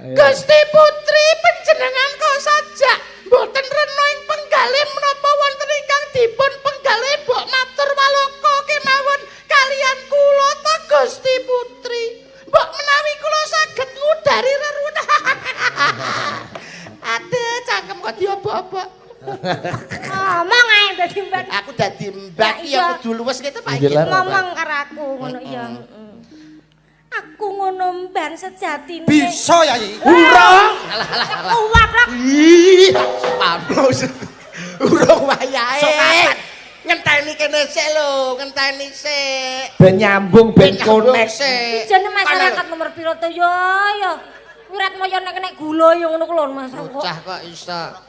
Gusti Putri panjenengan kok sajak mboten rena ing penggalih menapa wonten ingkang dipun penggalih mbok matur waloka kemawon kalian kula ta Gusti Putri. Mbok menawi kula saged ngudari reruwet. Aduh, cangkem kok diobok-obok. Ngomong ae dadi mbak. Aku dadi mbak iki ya kudu luwes gitu Pak. Ngomong karo aku ngono iya. Aku ngono mban sejatine. Bisa ya iki. Urung. Alah alah alah. Kuat lah. Ih, pablos. Urung wayahe. Ngenteni kene sik lho, ngenteni sik. Ben nyambung ben konek. Jane masyarakat nomor piro to ya ya. Wiratmaya nek nek gula ya ngono ku lho Mas. Bocah kok iso.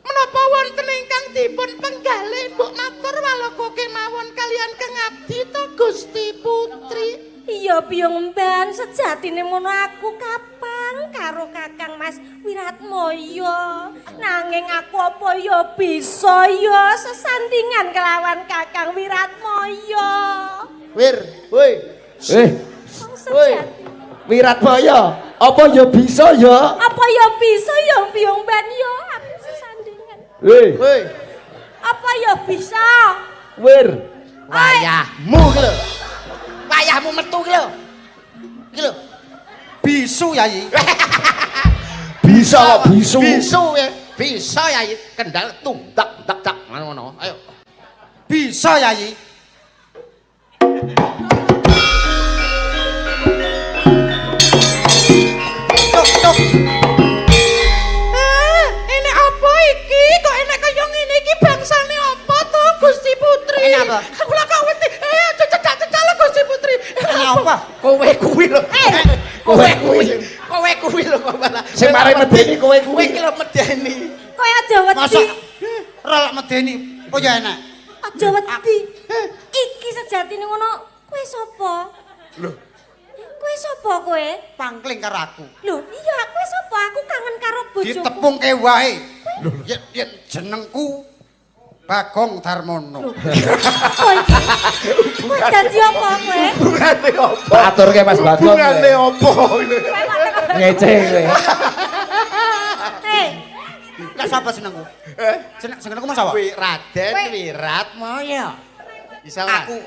Menapa wonten ingkang dipun penggalih mbok matur waloka kemawon kalian kang abdi to Gusti Putri. Iya Biyung Mban, sejatine mono aku kapang karo Kakang Mas Wiratmaya. Nanging aku apa ya bisa ya sesandingan kelawan Kakang Wiratmaya. Wir, woi. Woi. Wiratmaya, apa ya bisa ya? Apa ya bisa ya Biyung Mban ya aku sesandingan. Woi. Woi. Apa ya bisa? Wir. Wayahmu ki lho. Wayahmu metu ki lho. Ki lho. Bisu Yayi. Bisa kok bisu. Bisu ya. Bisa Yayi kendal tundak tak tak ngono. Ayo. Bisa Yayi. Tok tok. Enek apa iki? Kok enek kaya ngene iki bangsane apa to Gusti Putri? Enek apa? Aku lak kok wedi. Aja cedak-cedak lho Gusti Putri. Enek apa? Kowe kuwi lho. Kowe kuwi. Kowe kuwi lho kok malah. Sing mare medeni kowe kuwi. Kowe iki lho medeni. Kowe aja wedi. Masa ora medeni. Oh ya enek. Aja wedi. Iki sejatine ngono, kowe sapa? Lho. Kowe sapa kowe? Pangkling karo aku. Lho, iya kowe sapa? Aku kangen karo bojoku. Ditepungke wae. Yen yen jenengku Bagong Darmono. Kowe iki. Kowe dadi apa kowe? Hubungane apa? Tak aturke Mas Bagong. Hubungane apa? Ngece kowe. Eh, Lah sapa jenengku? Jeneng jenengku mas apa? Kuwi Raden Wiratmaya. Bisa ora? Aku.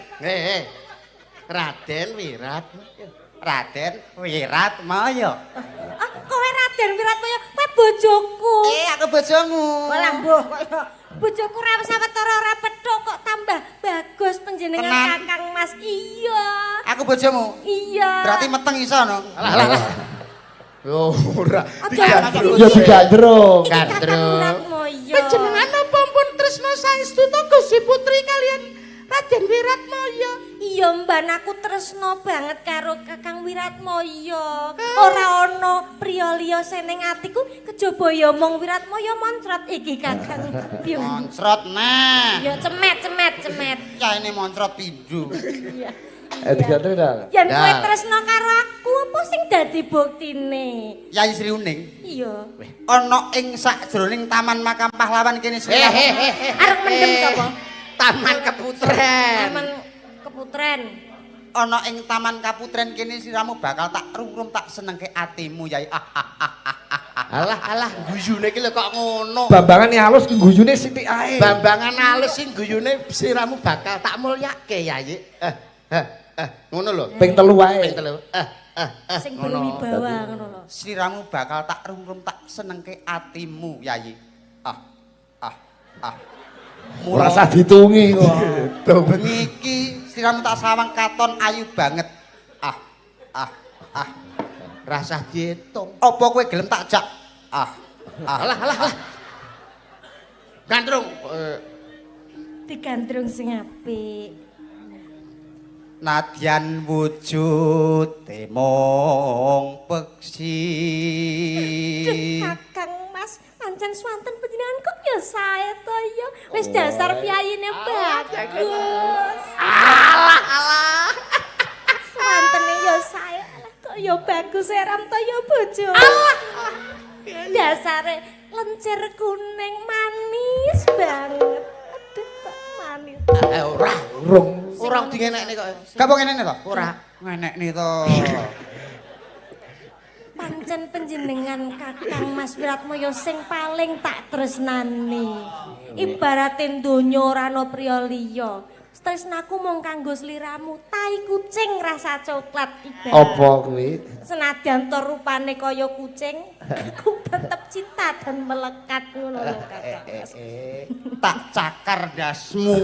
Raden Wiratmaya. Raden Wiratmaya. ah, kowe Raden Wiratmaya, kowe bojoku. Aku bojomu. Walah mbuh kok. Bojoku ra sawetara ora petuk kok tambah bagus panjenengan Tenan. Kakang Mas. Iya. Aku bojomu. Iya. Berarti meteng iso no. Alah alah alah. Yo ora. Aja. Ya digandrung. Iki Kakang Gandrung. Wiratmaya. Panjenengan napa pun tresna saestu to Gusti Putri kalian Raden Wiratmaya? Iya Mban, aku tresno banget karo Kakang Wiratmaya. Ora ana priya liya seneng atiku kejaba ya mung Wiratmaya moncrot iki Kakang. Biung. Moncrot nah. Ya cemet cemet cemet. Ya ini moncrot pindho. Iya. Digandrung ta. Yen kowe Nah. tresno karo aku apa sing dadi buktine? Yai Sri Uning. Iya. Ana ing sakjroning Taman Makam Pahlawan kene Sri. Arep mendem sapa? Taman Keputren. Taman Keputren. Ana ing Taman Kaputren kene siramu bakal tak rungrum tak senengke atimu Yai. Ah, ah, ah, ah, ah. Alah alah guyune iki lho kok ngono. Bambangan halus ki guyune sithik ae. Bambangan halus sing guyune siramu bakal tak mulyake Yayi. Ngono lho. Ping 3 wae. Ping 3. Sing berwibawa ngono lho. Siramu bakal tak rungrum tak senengke atimu Yayi. Ah ah ah. Ora usah ditungi kok. Bengi iki siramu tak sawang katon ayu banget. Ah ah ah. Rasah diitung. Apa kowe gelem tak jak? Ah ah. Alah alah alah. Gandrung. Digandrung sing apik. Nadyan wujud mung peksi. Duh, Kakang Mas, pancen swanten panjenengan kok ya sae to ya. Wis dasar piyayine bagus. Alah alah. Swantene ya sae. Alah kok ya bagus eram to ya bojo. Alah. Dasare lencir kuning manis banget. Aduh kok manis. Ora. Rung. Ora dingenekne kok. Gak mau ngenekne to? Ora. Ngenekne to. Pancen panjenengan Kakang Mas Wiratmaya sing paling tak tresnani. Ibarate donya ora ana priya liya. Tresnaku mung kanggo sliramu, tai kucing rasa coklat ibarat. Apa kuwi? Senadyan to rupane kaya kucing, aku tetep cinta dan melekat ngono lho Kakang Mas. Tak cakar dasmu.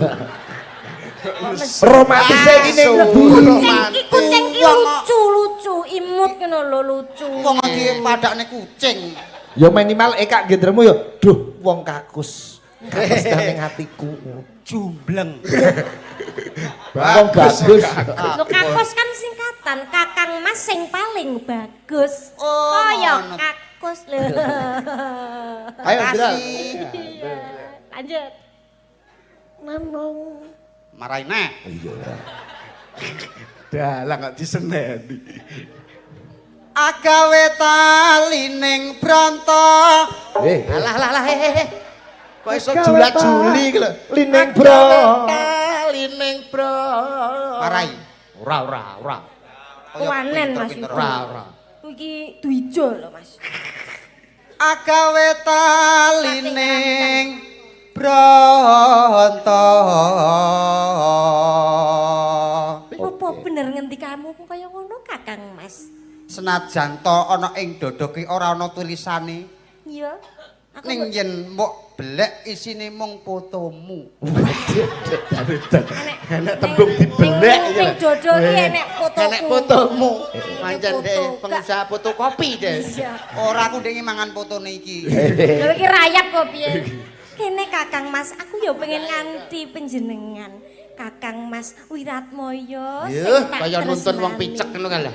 Romantise iki ning ngendi? Kucing iki lucu-lucu, imut ngono lho lucu. Wong dipadakne kucing. Ya minimal Eka gendremu ya, duh wong kakus. Kakus ning atiku. Jumbleng. Wong bagus. Lho kakus kan singkatan, Kakang Mas sing paling bagus. Oh, kaya kakus lho. Ayo, Dra. Iya. Lanjut. Mamong. Marahi neh. Iya. Dalang kok diseneni. Agawe tali ning Bronto. Alah alah alah he. Kok iso jula-juli iki lho. Lining bro. Tali ning bro. Marai. Ora ora ora. Kuwanen Mas. Ora ora. Iki dwijo lho Mas. Agawe tali ning Bronto. Apa bener ngendikamu kaya ngono Kakang Mas? Senajan to ana ing dada ki ora ana tulisane. Iya. Aku Ning yen mbok belek isine mung fotomu. Enek tembung dibelek iki Ning dodo ki enek fotoku. Enek fotomu. Pancen Foto. dek pengusaha fotokopi dek. Iya. Ora aku ndek mangan fotone iki. Lha iki rayap kok piye? Kene Kakang Mas, aku ya pengen nganti panjenengan. Kakang Mas Wiratmoyo Yuh, kaya nuntun wong picek ngono kae lho.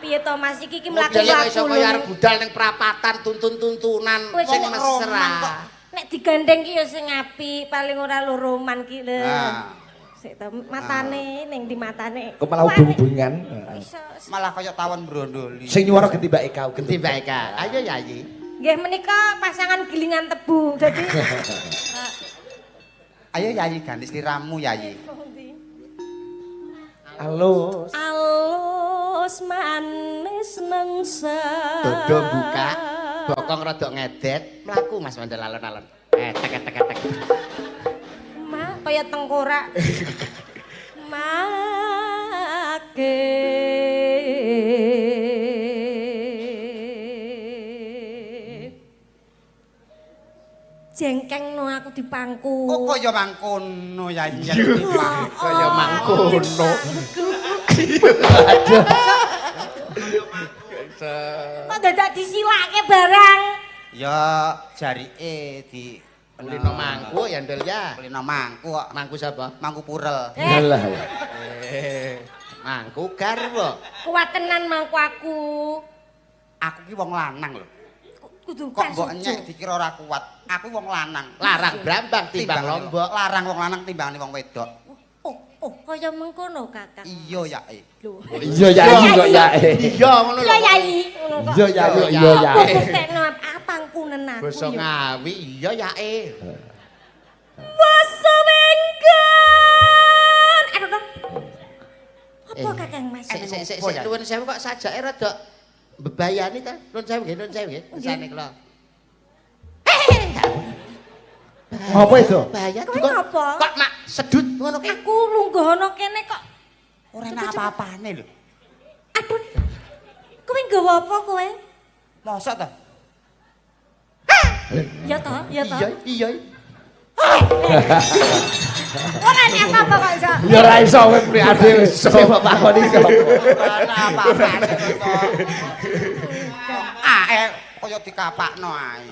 Piye to Mas iki iki Modele mlaku-mlaku. kok iso kaya arep budal ning prapatan tuntun-tuntunan sing mesra. Nek digandeng ki ya sing apik, paling ora loro man ki lho. Nah. Sik to matane ning di matane. Kok malah hubung-hubungan. Iso. Malah kaya tawon brondoli. Sing nyuwara genti Mbak Eka. Genti Mbak Eka. Ayo Yayi. Nggih menika pasangan gilingan tebu. Dadi Ayo Yayi ganti sliramu Yayi. Alus. Alus manis nengsa. Dodo buka, bokong rada ngedet, mlaku Mas Mandel alon-alon. Etek etek etek. Ma kaya tengkorak. Make. Jengkeng no aku dipangku. Kok kaya mangkono Yayi. Kaya mangkono. Kok dadak disilake barang. Ya jarike di Kulino mangku ya Ndel ya. Kulino mangku kok. Mangku sapa? Mangku purel. Alah. Mangku garwa. Kuat tenan mangku aku. Aku ki wong lanang lho. Kudu Kok mbok nyek dikira ora kuat. Aku wong lanang. Larang brambang timbang lombok. Larang wong lanang timbangane wong wedok. Oh, kaya mengkono Kakang. Iya Yai. Lho. Iya Yayi kok Yai. Iya ngono lho. Iya Yai, ngono kok. Iya Yayi, iya Yai. Buktekno apangkunen aku. Basa Ngawi iya Yae. Basa wenggan. Aduh. Apa Kakang Mas? Sik sik sik nuwun sewu kok sajake rada bebayani ta? Nuwun sewu nggih, nuwun sewu nggih. Kesane kula. Apa itu? Bahaya. Kowe ngapa? Kok mak sedut ngono ki? Aku lungguh ana kene kok ora enak apa-apane lho. Aduh. Kowe nggawa apa kowe? Mosok ta? Ya toh, ya toh. Iya, iya. Ora enak apa-apa kok iso. Ya ora iso kowe priade wis sing mbok takoni sapa. Ora enak apa-apane kok. Ah, kaya dikapakno ae.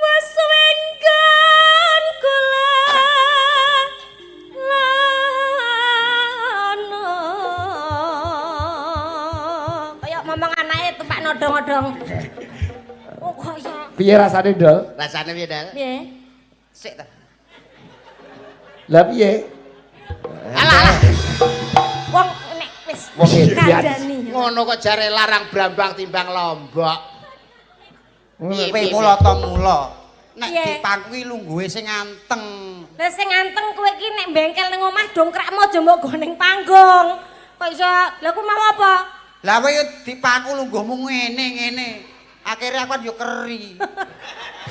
Wes wenggan kula lana. Kaya ngomong anake tumpak nodong-nodong. Oh kok iso. Piye rasane, Dol? Rasane piye, Dol? Piye? Sik ta. Lah piye? Alah alah. Wong nek wis Wong edan. Ngono kok jare larang brambang timbang lombok. Kowe mula ta mula. Nek dipangku lungguhe sing anteng. Lah sing anteng kowe iki nek bengkel ning omah dongkrakmu aja mbok go ning panggung. Kok iso? Lah ku mau apa? Lah kowe dipangku lungguhmu ngene-ngene. Akhirnya aku kan yo keri.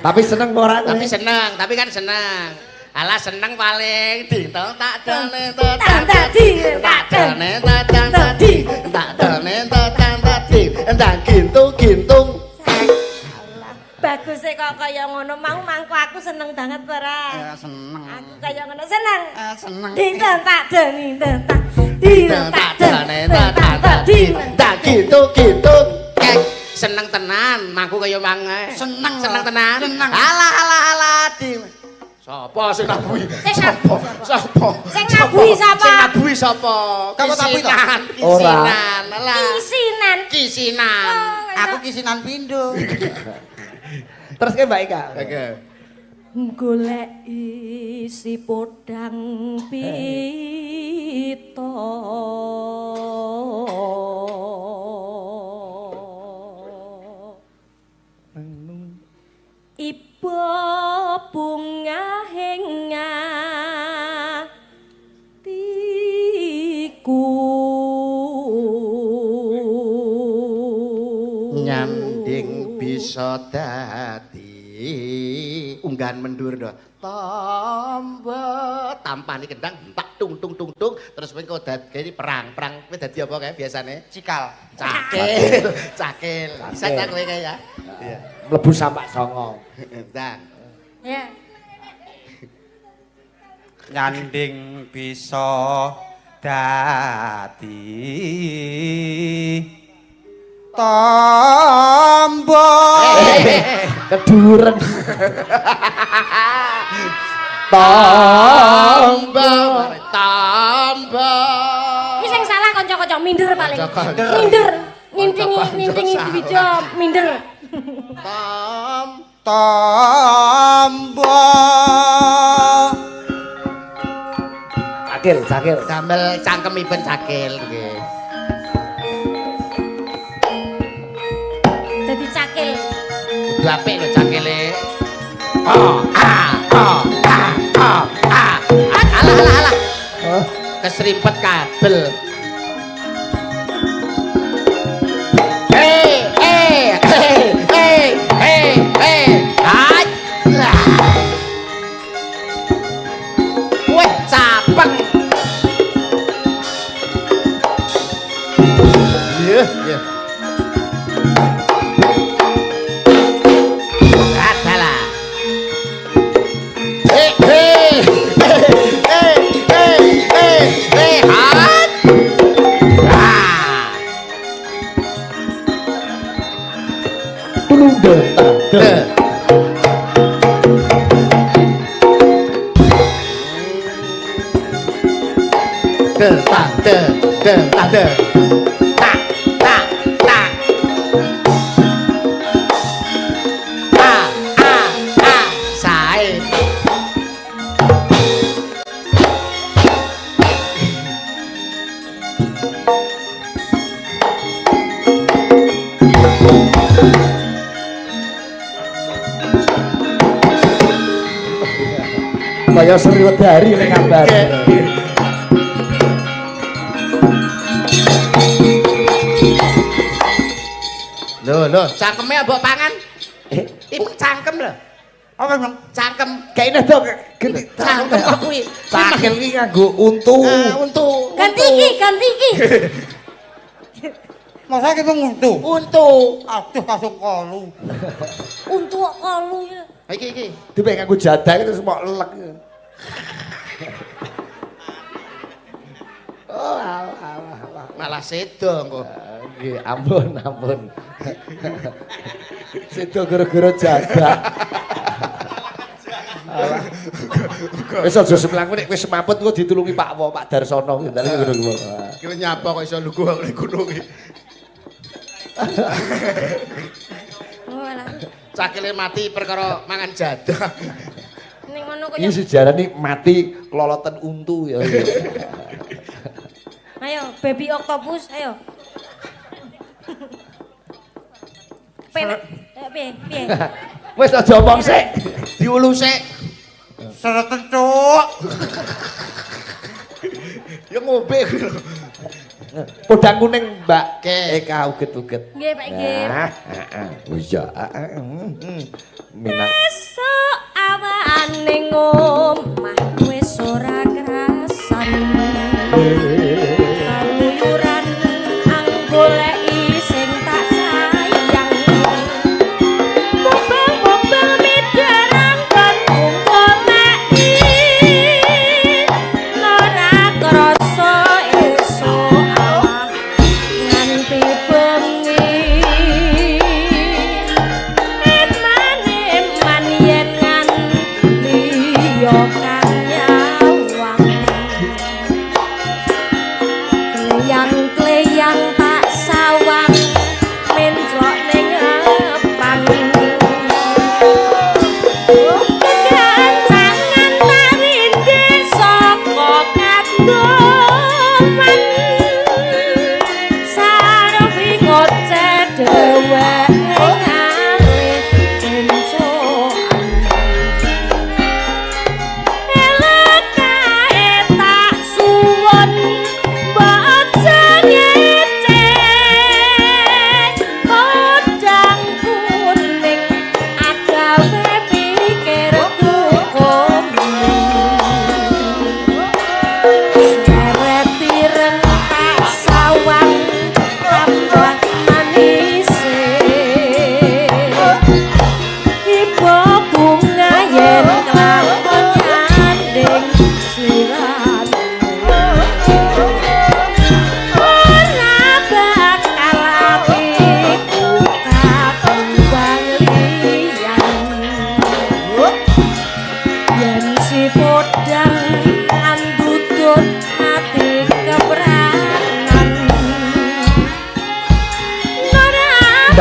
Tapi seneng ora kowe? Tapi seneng, tapi kan seneng. Alah seneng paling dintong tak done tak tadi tak done tak tadi tak done tak tadi ndang gintung-gintung. Bagus e kok kaya ngono mau mangku aku seneng banget ora? Seneng. Aku kaya ngono seneng. Seneng. Dintong tak done tak dintong tak done tak tadi tak gintung-gintung. Seneng tenan mangku kaya mangae. Seneng. Seneng tenan. Seneng. Alah alah alah di Sapa sing nabuhi? Sapa? Sapa? Sing nabuhi sapa? Sing nabuhi sapa? Kamu tabuhi to? Kisinan, kisinan. Alah. Kisinan. Kisinan. Aku kisinan pindho. Terus ke Mbak Eka. Oke. Golek isi podang pitu. Iba bungahing atiku. Nyanding bisa dadi unggahan mendur do. Tombo tampani kendang tak tung tung tung tung terus kowe kok dadi perang. Perang kowe dadi apa kae biasane? Cikal. Cakil, cakil. Bisa ta kowe kae ya? Iya. Mlebu sampak songo. Ndang. Ya. Nyanding bisa dadi tombo. Keduren. Tombo, tombo. Iki sing salah kanca-kanca minder paling. Minder. Ngintingi dwijo minder. Tom tombo. Cakil, cakil. Damel cangkemipun cakil nggih. Dadi cakil. Kudu apik lho cakile. Oh, a, oh, a, oh, a. Alah, alah, alah. Keserimpet kabel. Hei, hei, hei, hei, hei, hei. Hai. Weh, capek. Iya, iya. Adalah. Hei, hei, hei, hei, hei, hei, hat. Ah. Tulung de. De. De, ta, de, de, ta, de. Ta, ta, ta. A, a, a, sae. Kaya Sri Wedari ning kabar. Lho, lho, cangkeme mbok pangan. Iku cangkem lho. Apa Bang? Cangkem. Kayaknya to geni Cangkem kok kuwi. Cakil iki nganggo untu. Untu. Ganti iki, ganti iki. Masa kita nguntu? Untu. Aduh langsung kolu. Untu kok kolu ya. Iki iki. Dipek nganggo jadah terus mok lek. Oh, alah, alah, alah. Malah sedo engko. Nggih, ampun, ampun. Sedo gara-gara jadah. Alah. Wis aja semlangku nek wis semaput engko ditulungi Pak Wo, Pak Darsono kuwi ndale ngono kuwi. Ki nyapa kok iso lugu ning gunung iki. Oh, alah. Cakile mati perkara mangan jadah. Ning ngono kaya Iki sejarah nih mati keloloten untu ya. Ayo, baby octopus, ayo. Penak, piye, piye. Wis aja omong sik. Diulu sik. Sereten cuk. Ya ngombe kuwi lho. Podang kuning, Mbak. Oke. Eka uget-uget. Nggih, Pak nggih. Nah, heeh. Oh iya, heeh. Minang. Esuk awan ning omah wis ora krasan. Keluyuran anggoleki sing tak sayang. Mubeng-mubeng midarang kon goleki. Ora krasa esuk awan nganti bengi. Eman-eman yen nganti yo kang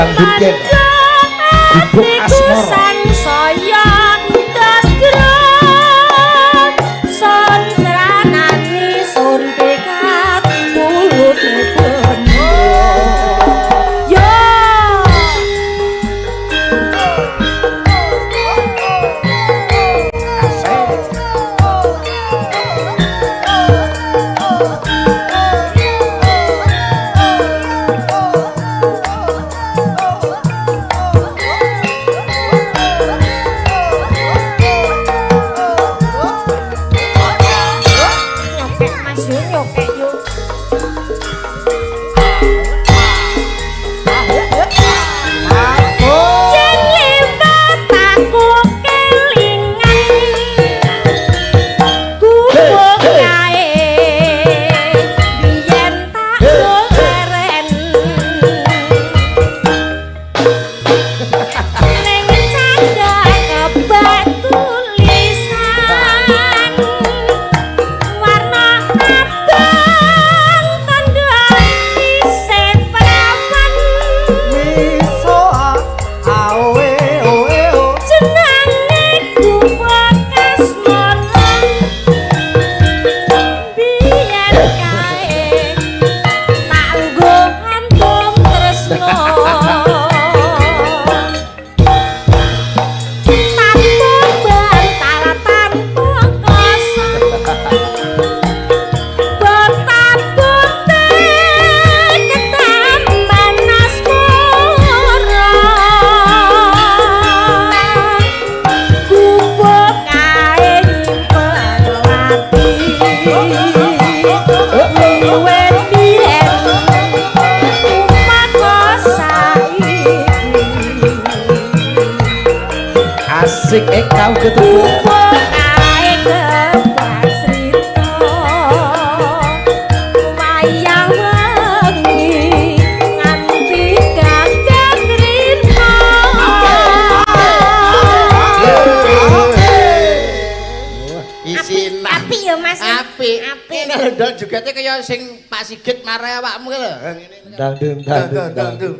dangdut yen. Gubuk asmara. Sansaya dadra sun sranani sun pikat mulut bondo. Yo. Nyokek Mas yo, nyokek yo. Yen liwat aku kelingan gubuk kae biyen tak leren ning candhak kebak tulisan warna abang tandha isih prawan jenenge gubuk asmara biyen kae tak nggo antum tresno tanpa bantal tanpa kosong bota-bote ketamban asmara gubuk kae nyimpen ati wiwit biyen umaka saiki. Asik kau ketemu. Gubuk kae kebak srita wayang wengi nganti gagat rina. Isinan. Apik ya Mas. Apik. Apik. Ini lho ndol jogete kaya sing Pak Sigit mare awakmu ki lho. Ngene. Dangdung dangdung dangdung.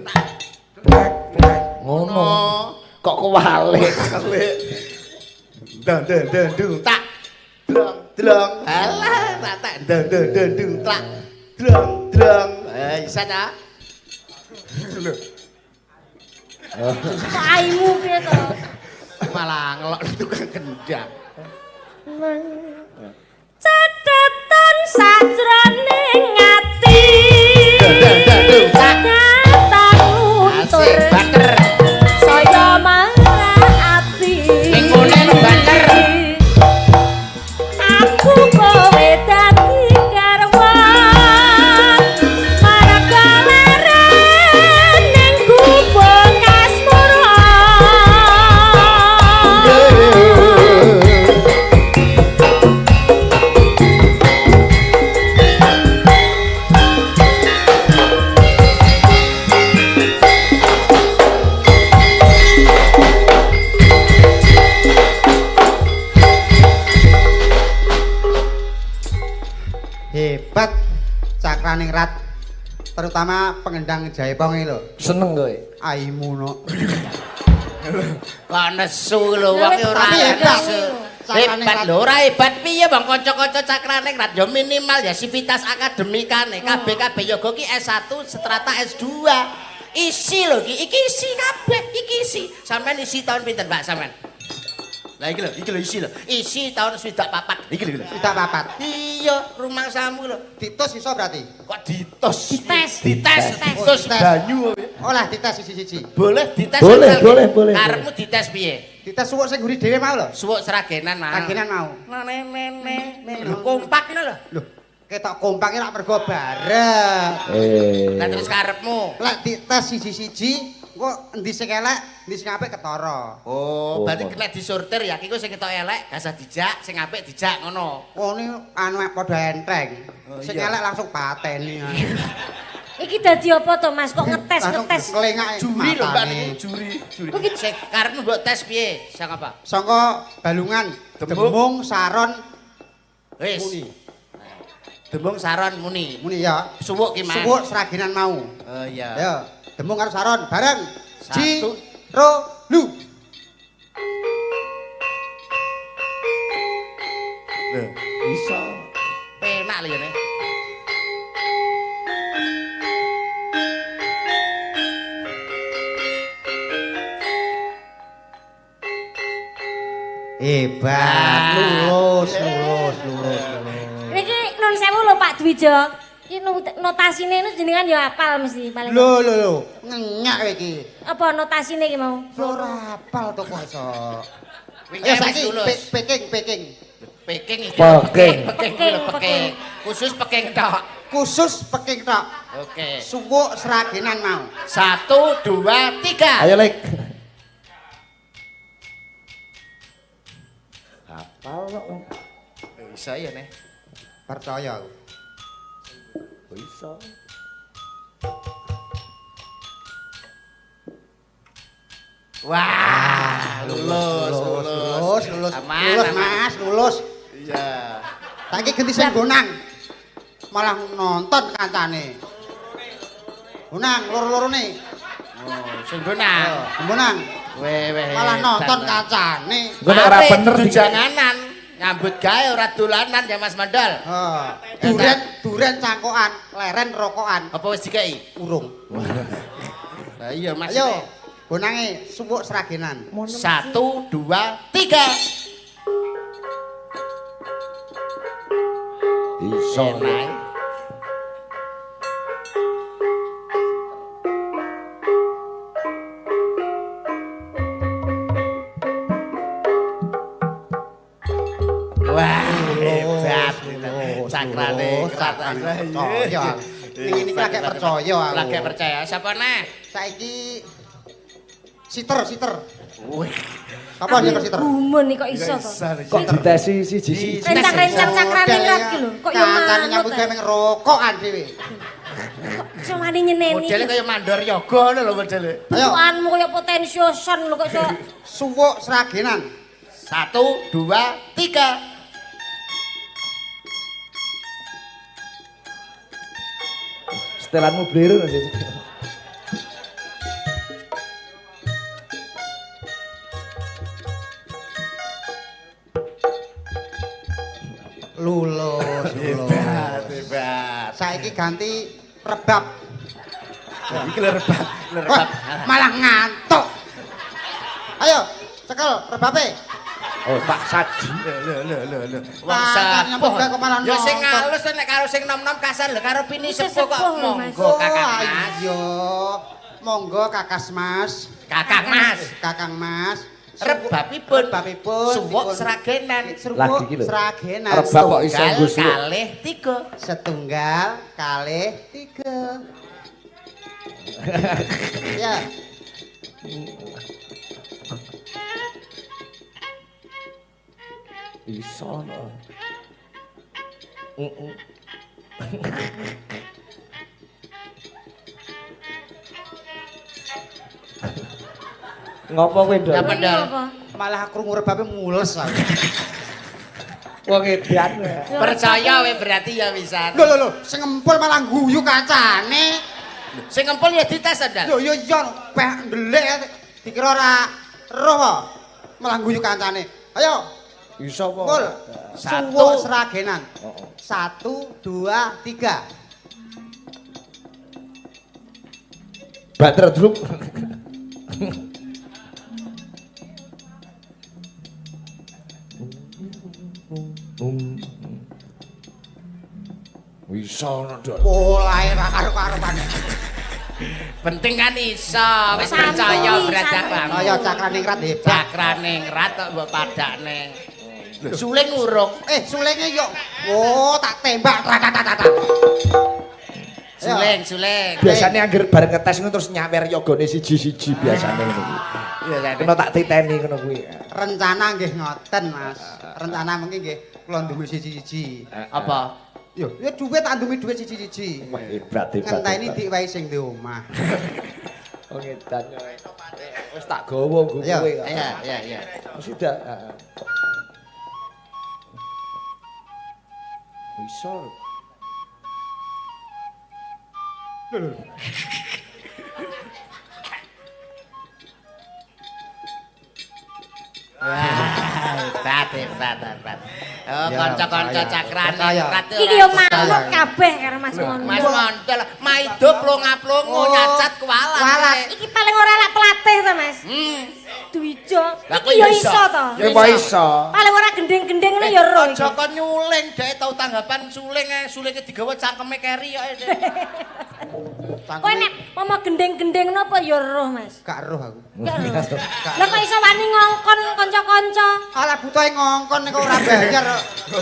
Ngono. Oh. Kok kewalik. Kawek. Dang dang dang dung tak. Drong drong. Alah, tak tak dang dang dang dung tak. Drong drong. Eh, isa ta? Lho, Kok aimu piye to? malah ngelok tukang kendang. Catetan sajroning ati. Dang dang dang dung tak. Datang luntur. Asik banter. Saya marah ati. Ning ngene lho banter. Aku kowe dadi garwa. Marga leren ning gubuk asmara. Hebat Cakraningrat, terutama pengendang Jaipong iki lho. Seneng kowe. Aimu no. Kok nesu lho wong ki ora Tapi hebat. nesu. Hebat lho, ora hebat piye Bang kanca-kanca Cakraningrat ya minimal ya sivitas akademikane KB yoga ki S1 strata S2. Isi lho iki, iki isi kabeh, iki isi. Sampeyan isi tahun pinten Pak sampean? Lah iki lho isi lho. Isi tahun 64. Iki lho. Swidak papat. Iya, rumangsamu lho. Ditus iso berarti. Kok ditos? Dites. Dites, ditos Dites. banyu. Olah dites siji-siji. Boleh dites. Boleh, Sal? boleh, boleh. Karepmu dites piye? Dites suwuk sing nguri dhewe mau lho. Suwuk Sragenan mau. Sragenan mau. Ne ne ne ne. Lho kompak ngono lho. Lho, ketok kompak iki lak mergo bareng. Eh. Lah terus karepmu. Lek dites siji-siji, engko endi sing elek, endi sing apik ketara. Oh, berarti Oh. kena disortir ya. Ki ku sing ketok elek gak usah dijak, sing apik dijak ngono. Oh ini anu padha enteng. Oh, Sing iya. elek langsung pateni. Iki dadi apa to Mas? Kok ngetes Langsung ngetes? ngelengak Juri lho Mbak matane. niki, juri, juri. Sing karepmu mbok tes piye? Sang apa? Sangka balungan, Demung. demung, saron, Wis. muni. Demung saron muni. Muni ya. Suwuk ki, Mas. Suwuk Sragenan mau. Oh iya. Ya. Demung karo saron bareng. Satu. Ji, ro, lu. Lho, iso. Penak lho ya nek. Hebat, lulus, lulus, lulus, lulus. Niki nun sewu lho Pak Dwijo. Iki notasine niku jenengan ya apal mesti paling. Lho lho lho, ngenyak kowe iki. Apa notasine iki mau? Ora apal to kok iso. Wingi Ayo wis saiki lulus. Peking, peking. Peking iki. Peking. Peking kuwi lho, peking. Khusus peking tok. Khusus peking tok. Oke. Suwuk seragenan mau. 1 2 3. Ayo, Lek. Hafal kok. Iso ya nek. Percaya aku. Iso. Wah, lulus, lulus, lulus. Aman, Lulus, aman. Mas, lulus. Iya. Saiki ganti sing bonang. Malah nonton kancane. Bonang loro-lorone. Oh, sing bonang. Bonang. Weh, weh. Malah nonton kancane. Engko nek ora bener di janganan. Nyambut gawe ora dolanan ya Mas Mandol. Heeh. Duren, duren cangkokan, leren rokokan. Apa wis dikeki? Urung. Lah iya Mas. Ayo, bonange suwuk seragenan. 1 2 3. Iso. Enak. Wah, hebat. Cakrane, Cakrane percaya. Ning ini lagi percaya aku. Lagi percaya. Sapa neh? Saiki siter, siter. Wih. Apa siter, siter? Gumun iki kok iso to. Kok ditesi siji-siji. Rencang-rencang cakrane rat ki lho. Kok yo Kancane manut. nyambut gawe meng rokokan dhewe. Kok iso wani nyeneni. Modele kaya mandor yoga ngono lho modele. Ayo. Bentukanmu kaya potensioson lho kok iso. Suwuk seragenan. 1 2 3. Setelanmu bliru Mas. Lulus, lulus. Hebat, hebat. Saiki ganti rebab. Iki lho rebab, lho rebab. Wah, malah ngantuk. Ayo, cekel rebabe. Oh, Pak Saji. Lho lho lho lho. Wong Kancane nyambut sepuh. gawe kok malah Ya sing nonton. halus nek karo sing nom-nom kasar lho karo pini Wis sepuh kok sepuh lho, Mas. monggo Kakang Mas. Iya. Monggo Kakas Mas. Kakang Mas. Kakang Mas. Rebabipun Rebabipun suwuk seragenan. Lagi iki lho. Seragenan. Rebab kok iso nggo suwuk. Kalih tiga. Setunggal kalih tiga. Ya. Iso no. Heeh. Ngopo kowe, Ndol? Ngapa, Ndol? Apa? Malah krungu rebabe mules aku. Wong edan. Percaya we berarti ya wisan. Lho lho lho, sing ngempul malah guyu kancane. Sing ngempul ya dites, Ndol. Lho yo iya peh ndelik dikira ora roh kok. Malah guyu kancane. Ayo, Iso apa? pul. Satu. Suwuk seragenan. Heeh. 1 2 3. Bater drup. Iso no, Ndol. Polahe ra karo-karuan. Penting kan iso, wis Santuy, percaya berarti santuy. aku. Kaya cakraningrat hebat. Cakraningrat kok mbok padakne. Suling urung. Sulenge yo. Oh, tak tembak tra-ta-ta-ta. Suling, suling. Biasane angger bareng ngetes ngono terus nyawer yogane siji-siji biasane ngono kuwi. Iya, Kena tak titeni ngono kuwi. Rencana nggih ngoten, Mas. Rencana mungkin nggih kula ndumi siji-siji. Apa? Yo, ya duit tak ndumi duit siji-siji. Wah, hebat hebat. Ngenteni hebat. diwehi sing di omah. Wong edan. Wis tak gawa nggo Ayo. kowe kok. Iya, iya, iya. Sudah. Heeh. Iso. Wah, hebat hebat hebat. Oh, kanca-kanca cakran iki yo manut kabeh karo Mas Mondol. Mas Mondol maido plonga-plongo nyacat kualat. Iki paling ora lak pelatih to, Mas. Dwijo. Iki yo iso to. Ya iso. Paling ora gendeng-gendeng ngono ya ro. Aja kon nyuling, dhek tau tanggapan suling, sulinge digawa cangkeme keri kok. Kowe nek momo gendeng-gendeng napa ya roh, Mas? Gak roh aku. Gak roh. Lah kok iso wani ngongkon kanca-kanca? Alah butuhe ngongkon nek ora bayar.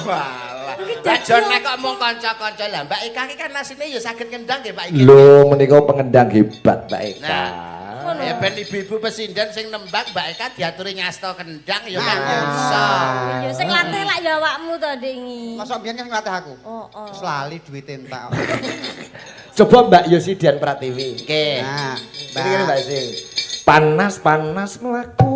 Walah. Lah jon nek kok mung kanca-kanca lah Mbak Eka iki kan asline ya saged ngendang nggih Mbak Eka. Lho menika pengendang hebat Mbak Eka. Nah, ya ben ibu-ibu pesinden sing nembang Mbak Eka diaturi ngasta kendang ya kan iso. Ya sing latih lak ya awakmu to Dik ngi. Mosok mbiyen kan nglatih aku. Oh. Terus lali duwite entek. Coba Mbak Yosi Dian Pratiwi. Nggih. Nah, Mbak Yosi. Panas-panas mlaku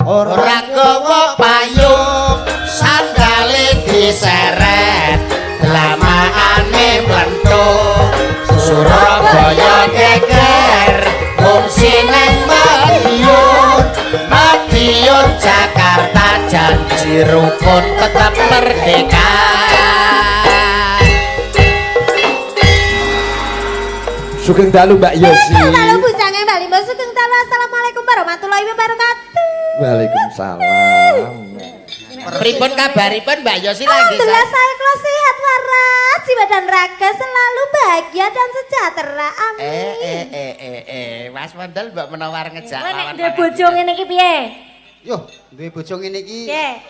ora gawa payung, sandale diseret, dlamakane mlenthuk. Surabaya geger, ngungsi nang Madiun, Madiun Jakarta janji rukun tetap merdeka. Sugeng dalu Mbak Yosi. Sugeng dalu bujange Mbak Limbo, sugeng dalu. Assalamualaikum warahmatullahi wabarakatuh. Waalaikumsalam. Pripun kabaripun Mbak Yosi lagi? Alhamdulillah saya kelas sehat waras, jiwa dan raga selalu bahagia dan sejahtera. Amin. Mas Mondol mbok menawa arep ngejak Kowe nek lawan. duwe bojo ngene iki piye? Yo, duwe bojo ngene iki. Piye?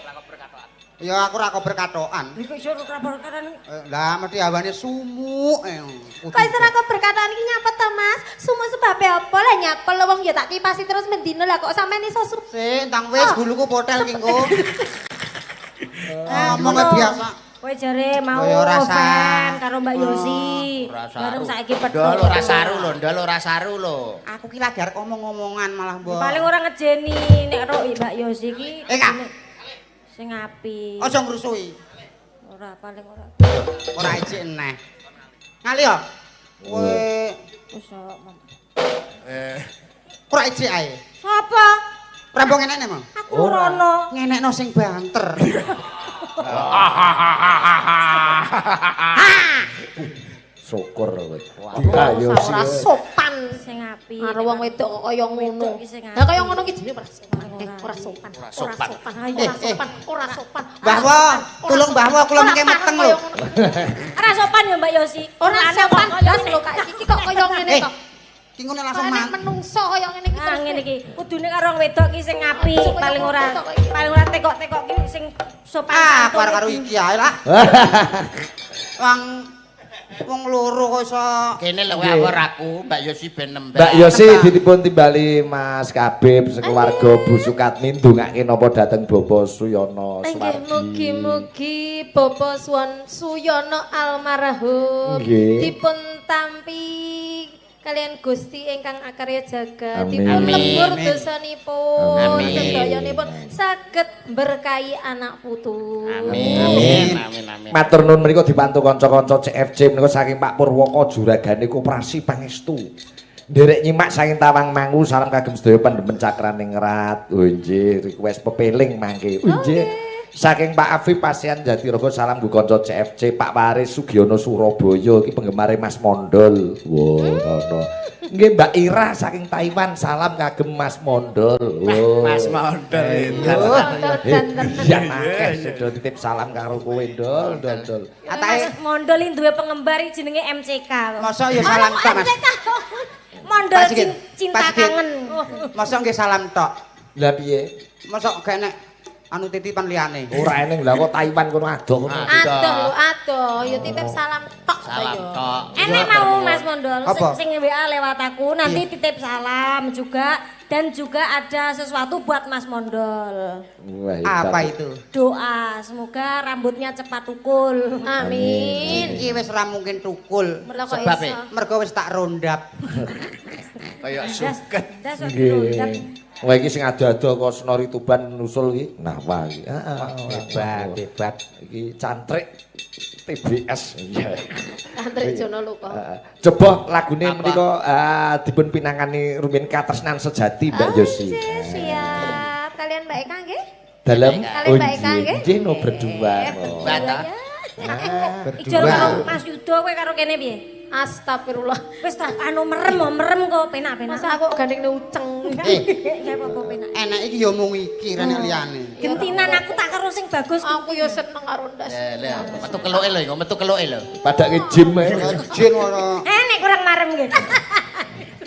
Ya aku ora kober katokan. Lha kok iso ora kober-katokan? Lah mesti hawane sumuk. Kok iso ora kober katokan iki nyapa to, Mas? Sumuk sebabe apa lah nyapa lho wong ya tak kipasi terus mendino lah kok sampean iso sumuk. Sik, entang wis guluku potel ki engko. Ngomong biasa. Kowe jare mau fan karo Mbak Yosi. Bareng saiki pedhot. Ndol ora saru lho, ndol ora saru lho. Aku ki lagi arep omong-omongan malah mbok. Paling ora ngejeni nek ro Mbak Yosi ki. Kak. Sing apik. Aja ngrusuhi. Ora paling ora. Ora ijik eneh. Ngali yo. Kowe wis kok. Ora ijik ae. Sapa? Rambung ngenekne, Mang? Aku ora ono. Ngenekno sing banter. Syukur kowe. Ayo ora sopan sing apik. Karo wong wedok kok kaya ngono. Lah kaya ngono ki jenenge ora sopan. Ora sopan. Ora sopan. Ora sopan. Ora sopan. Mbah Wo, tulung Mbah Wo kula mengke meteng lho. Ora sopan ya Mbak Yosi. Ora sopan blas lho kak iki kok kaya ngene to. Ki ngono langsung menungso kaya ngene iki terus. Ngene iki. Kudune karo wong wedok ki sing apik, paling ora tekok-tekok ki sing sopan. Ah, aku arep karo iki ae lah. Wong wong loro kok iso. Kene lho awor aku, Mbak Yosi ben nembang. Mbak Yosi ditipun timbali Mas Kabib sekeluarga Bu Sukatmi ndongake napa dhateng Bapak Suyono Suwardi. Mugi-mugi Bapak Suyono almarhum dipun tampi kalian Gusti ingkang akarya jagat, dipun lebur dosanipun, sedayanipun saged berkahi anak putu. Amin. Amin amin. Matur nuwun menika dibantu kanca-kanca CFC menika saking Pak Purwoko juragane Koperasi Pangestu. Nderek nyimak saking Tawang Mangu, salam kagem sedaya pandemen cakraning rat. Oh nggih, request pepeling mangke. Oh nggih. Saking Pak Afif Pasian Jatirogo salam nggo kanca CFC Pak Waris Sugiono Surabaya iki penggemare Mas Mondol. Wah, ngono. Nggih Mbak Ira saking Taiwan salam kagem Mas Mondol. Wah. Mas Mondol. Ya akeh sedo titip salam karo kowe Ndol, Ndol. Mas Mondol iki duwe penggemar iki jenenge MCK. Mosok ya salam tok, Mas. Mondol cinta kangen. Mosok nggih salam tok. Lah piye? Mosok gak nek anu titipan liyane. Ora eneng lha kok Taiwan kono adoh kono. Adoh lho, adoh. Ya titip salam tok. Salam tok. Enek mau Mas Mondol sing WA lewat aku nanti titip salam juga dan juga ada sesuatu buat Mas Mondol. Wah, apa itu? Doa semoga rambutnya cepat tukul. Amin. Iki wis ora mungkin tukul. Sebab mergo wis tak rondap. Kayak suket. Nggih. Wah iki sing ado-ado kok Senori Tuban nusul iki. Nah, wah iki. Heeh. Hebat, hebat. Iki cantrik TBS. Iya. Cantrik Jono Luka. Coba lagune menika dipun pinangani rumiyin Katresnan Sejati Mbak Yosi. Siap. Kalian Mbak Eka nggih? Dalem Kalian Mbak Eka nggih? Nggih no berdua. Mbak ta? Ijol karo Mas Yudo kowe karo kene piye? Astagfirullah. Wis ta anu merem oh, merem kok penak-penak. Masa aku gandeng uceng. Ya apa-apa penak. Enak iki ya mung iki rene liyane. Gentinan aku tak karo sing bagus. Aku yo seneng karo ndas. Lha, metu keluke lho, iku metu keluke lho. Padake gym ae. Jin ora. Nek kurang marem nggih.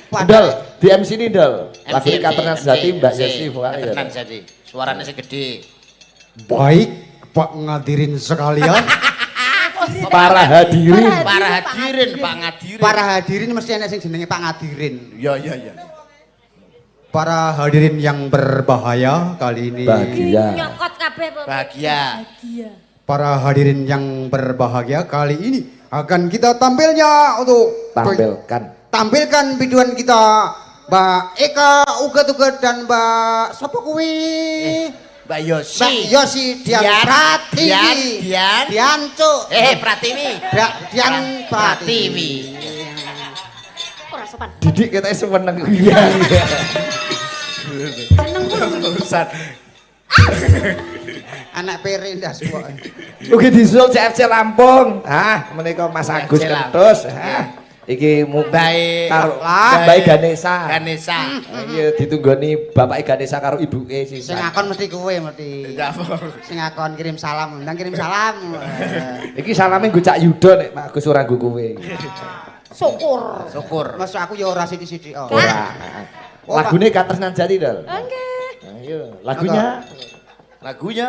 Dol, di MC ini Dol. Lagu Katernan Sejati Mbak Yesi vokale ya. Katernan Sejati. Suarane sing gedhe. Baik, Pak ngadirin sekalian. Para hadirin. Para hadirin, Pak Ngadirin. Para hadirin mesti enek sing jenenge Pak Ngadirin. Iya, iya, iya. Para hadirin yang berbahaya kali ini. Bahagia. Nyokot kabeh apa? Bahagia. Bahagia. Para hadirin yang berbahagia kali ini akan kita tampilnya untuk tampilkan biduan kita Mbak Eka Uget-Uget dan Mbak sapa kuwi? Mbak Yosi. Mbak Yosi Dian Pratiwi. Dian. Dian Cuk. Pratiwi. Dian Pratiwi. Ora sopan. Didik kita seneng. Iya. Seneng urusan. Anak pere ndas kok. Ugi disusul CFC Lampung. Hah, menika Mas Agus Kentus. Hah. Iki Mbae karo Mbae Ganesa. Ganesa. Iya ditunggoni bapake Ganesa karo ibuke sing akon mesti kowe mesti. Sing akon kirim salam, ndang kirim salam. Iki salame nggo Cak Yuda nek Pak Agus ora nggo kowe. Syukur. Syukur. Mas aku ya ora sithik-sithik. Ora. Lagune Katresnan Jati, Dol. Nggih. Ayo, lagunya. Lagunya.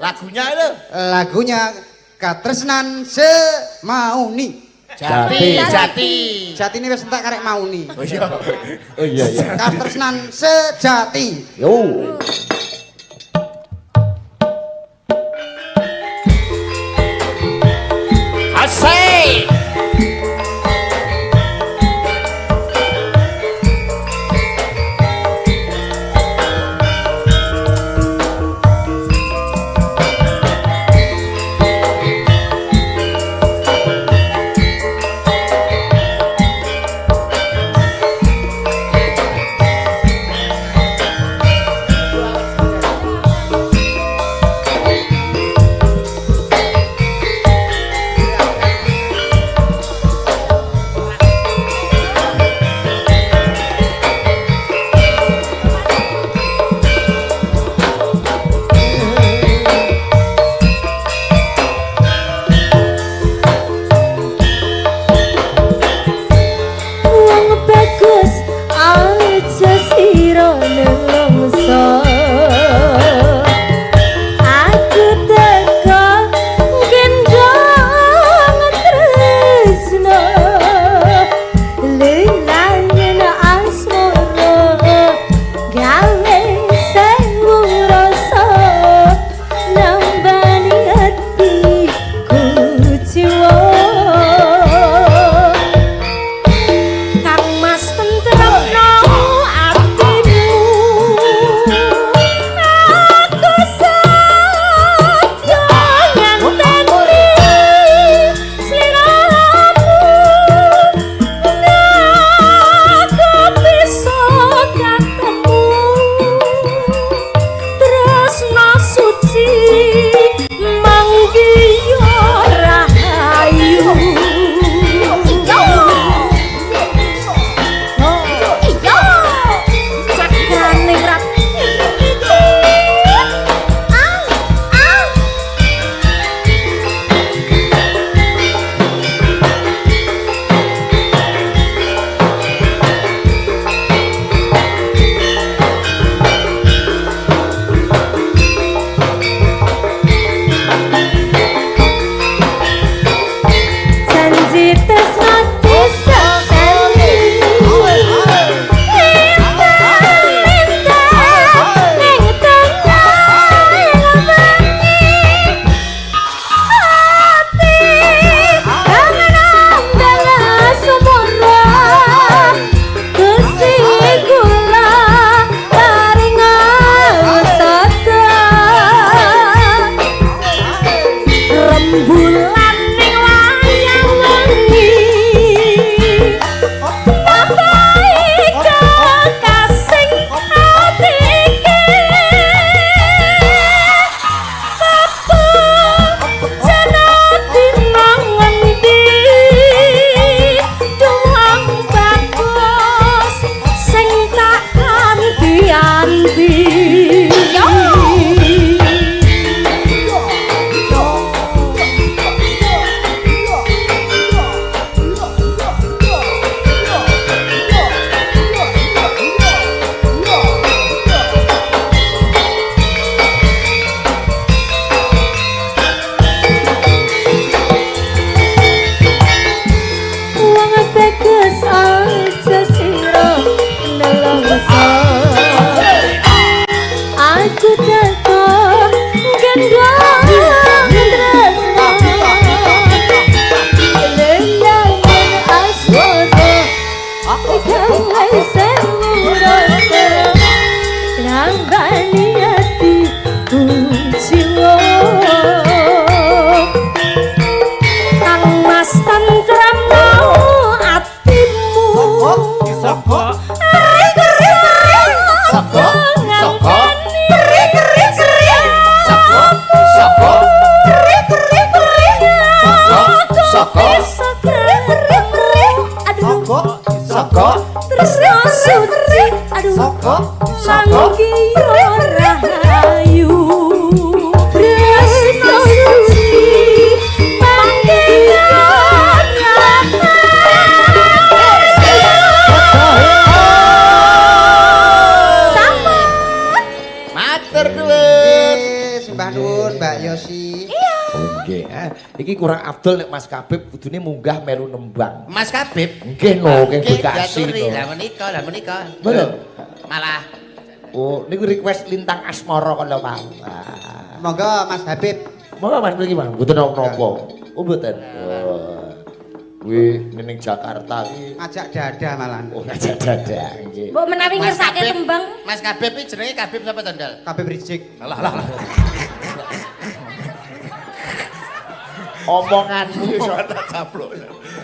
Lagunya lho. Lagunya Katresnan Semauni. Jati, jati. Jati ini wis entek karek mauni. Oh iya. Oh iya iya. Katresnan sejati. Yo. Asik. Rembulan ning wayang wengi. Nggih. Iki kurang afdol nek Mas Kabib kudune munggah melu nembang. Mas Kabib. Nggih no, keng Bekasi no. no. Lah menika, lah menika. Betul. Malah oh, niku request Lintang Asmara kala wau. Monggo Mas Habib. Monggo Mas mriki Mas, mboten napa-napa. Oh mboten. Kuwi ning Jakarta iki ngajak dada malah. Oh, ngajak dada nggih. Mbok menawi ngersake tembang. Mas Kabib iki jenenge Kabib sapa to, Ndal? Kabib Rizik. Alah alah. Omonganmu iso tak caplok.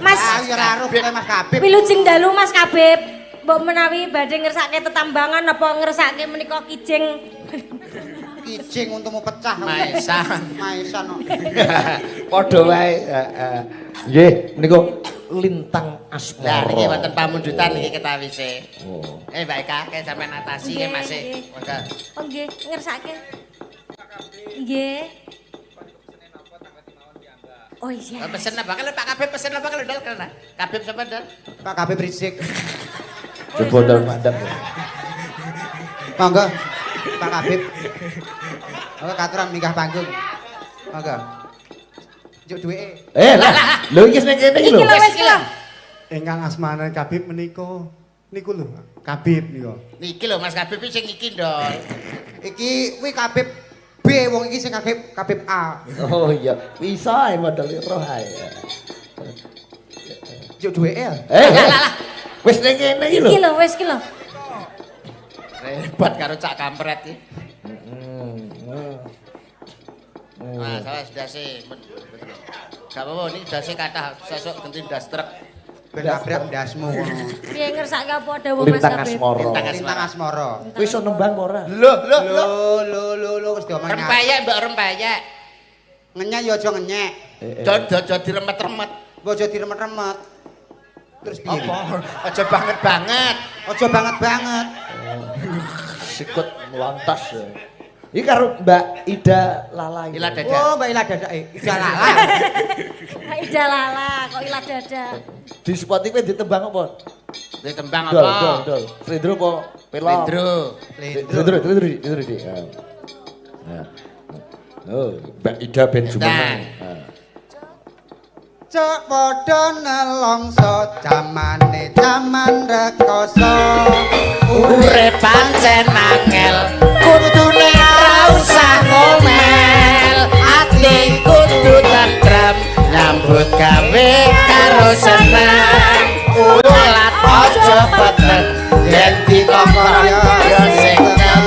Mas ya ora aruh Mas Kabib. Wilujeng dalu Mas Kabib. Mbok menawi badhe ngersake tetambangan apa ngersake menika kijing. Kijing untumu pecah. Maesan. Maesan kok. Padha wae, heeh. Nggih, menika Lintang Asmara. Lah niki wonten pamundutan niki ketawise. Oh. Mbak Eka, kae sampean atasi nggih Mas. Monggo. Oh nggih, ngersake. Nggih. Oh iya. Pesen apa kalau Pak Kabib pesen apa kalau Ndal kena? Kabib sapa Ndal? Pak Kabib Rizik. Coba ndal mandap. Monggo Pak Kabib. Monggo katuran minggah panggung. Monggo. Njuk duweke. Lah, lho iki sing kene iki lho. Iki lho wis lho. Ingkang asmane Kabib menika niku lho, Kabib nika. Niki lho Mas Kabib sing iki, Ndol. Iki kuwi Kabib B, wong iki sing Kabib Kabib A. Oh iya, bisa ae model roh ae. Njuk duweke ya. Lah. Wis ning kene iki lho. Iki lho wis iki lho. Repot karo cak kampret iki. Mas, awas ndase. Gak apa-apa niki ndase kathah sesuk ganti ndas truk. Ben nabrak ndasmu ngono. Piye ngersake apa dawuh Mas Lintang Kabib? Asmara. Lintang Asmara. Kowe iso nembang apa ora? Lho, lho, lho. Lho lho lho wis diomong. Rempeyek mbok rempeyek. Ngenyek ya aja ngenyek. Aja diremet-remet. Mbok aja diremet-remet. Terus piye? Apa? Aja banget-banget. Aja banget-banget. Sikut melantas ya. Iki karo Mbak Ida Lala iki. Ila Dada. Oh, Mbak Ila Dada. Ida Lala. Mbak Ida Lala, kok Ila Dada. Di Spotify ditembang apa? Ditembang Dol, apa? dol, dol. Slendro apa pelok? Slendro. Slendro, slendro, slendro. Nah. Oh, Mbak Ida ben jumeneng. Cek padha nelongso jamane jaman rekoso. Urip pancen angel, kudune ora usah ngomel. Ati kudu tentrem, nyambut gawe karo seneng. Ulat aja peteng, yen dikongkon ya sing temen.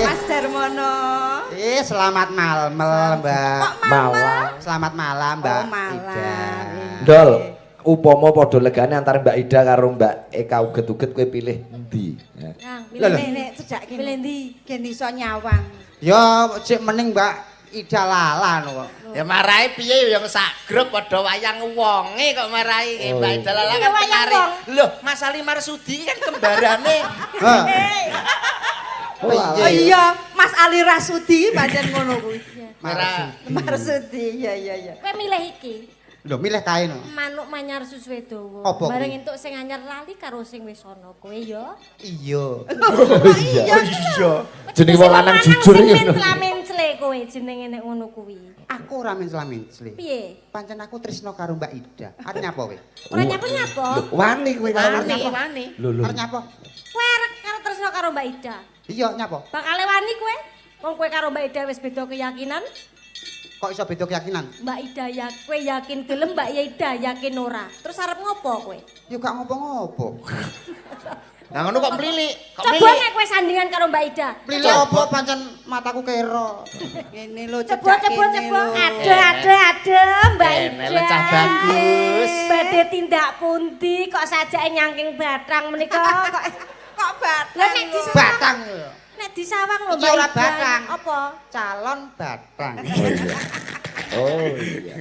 Mas Darmono. Selamat malam, Mbak. Malam. Selamat malam, Mbak. Oh, malam. Ida. Ndol, upama padha legane antara Mbak Ida karo Mbak Eka uget-uget kowe pilih endi? Nang, Lho, lho. Nek cedak kene. pilih ndi? Gen iso nyawang. Ya cek mening Mbak Ida Lala no kok. Ya marahi piye ya sak grup padha wayang wonge kok marahi Mbak Ida Lala Iya, kan wayang penari. wong. Loh, Mas Ali Marsudi kan kembarane. Hah. Oh, Oh iya, Mas Ali Rasudi pancen ngono kuwi. Ora. Marsudi, iya iya iya. Kowe milih iki. Lho milih kae no. Manuk manyar susuwe dawa. Apa kuwi? Bareng entuk sing anyar lali karo sing wis ana kowe ya. Iya. Iya. Iya. Jenenge wong lanang jujur iki. iki. Mencla-mencle kowe jenenge nek ngono kuwi. Aku ora mencla-mencle. Piye? Pancen aku tresno karo Mbak Ida. Arep nyapa kowe? Ora nyapa-nyapa. Wani kowe karo Wani, wani. Lho lho. Arep nyapa? Kowe arep karo tresno karo Mbak Ida. Iya nyapa? Bakale wani kowe? Wong kowe karo Mbak Ida wis beda keyakinan. Kok iso beda keyakinan? Mbak Ida ya kowe yakin gelem, Mbak Ida yakin ora. Terus arep ngopo kowe? Ya gak ngopo-ngopo. Lah ngono kok mlilik, kok Coba mlilik. nek kowe sandingan karo Mbak Ida. Mlilik apa pancen mataku kero. Ngene lho Coba cedak coba kene coba. lho. Aduh aduh aduh Mbak Kene Ida. lho, cah bagus. Badhe tindak pundi kok sajake nyangking batang menika kok Kok batang. Lah nek disawang, Batang. nek disawang lho Iki Mbak ora Ida. batang. Apa? Calon batang. Oh iya. Oh iya.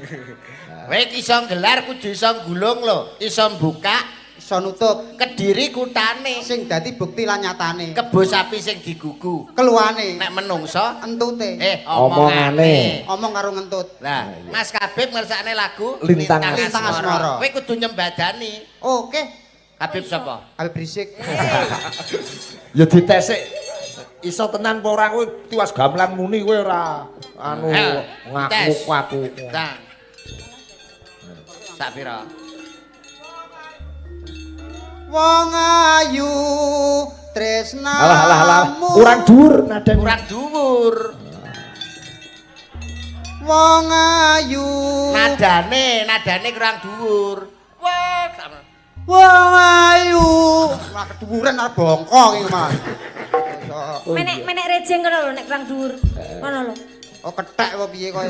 Kowe iso nggelar kudu iso gulung lho, iso mbuka Iso nutup Kediri kutane, sing dadi bukti lan nyatane. kebo sapi sing digugu. Keluane Nek menungso entute. Omongane. Omong karo ngentut. Lah, Mas Kabib ngersakne lagu Lintang Lintang Asmara. Kowe kudu nyembadani. Oke, Habib sapa? Habib Rizik. Ya ditesik. Iso tenan apa ora kowe tiwas gamelan muni kowe ora anu ngaku aku. Tang. Sak pira? Wong ayu tresnamu. Alah alah alah, kurang dhuwur nadane. Kurang dhuwur. Wong ayu. Nadane kurang dhuwur. Wah, wong ayu. Wah keduwuran arep bongkok iki, Mas. Menek-menek rejeng ngono lho nek kurang dhuwur. Ngono lho. Oh kethek apa piye kowe?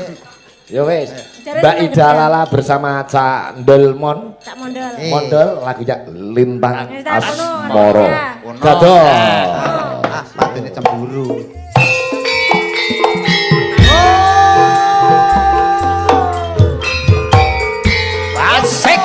Ya wis. Mbak Ida Lala bersama Cak Ndolmon. Cak Mondol. Mondol lagunya Lintang Asmara. Dadah. Ah, patene cemburu. Asik.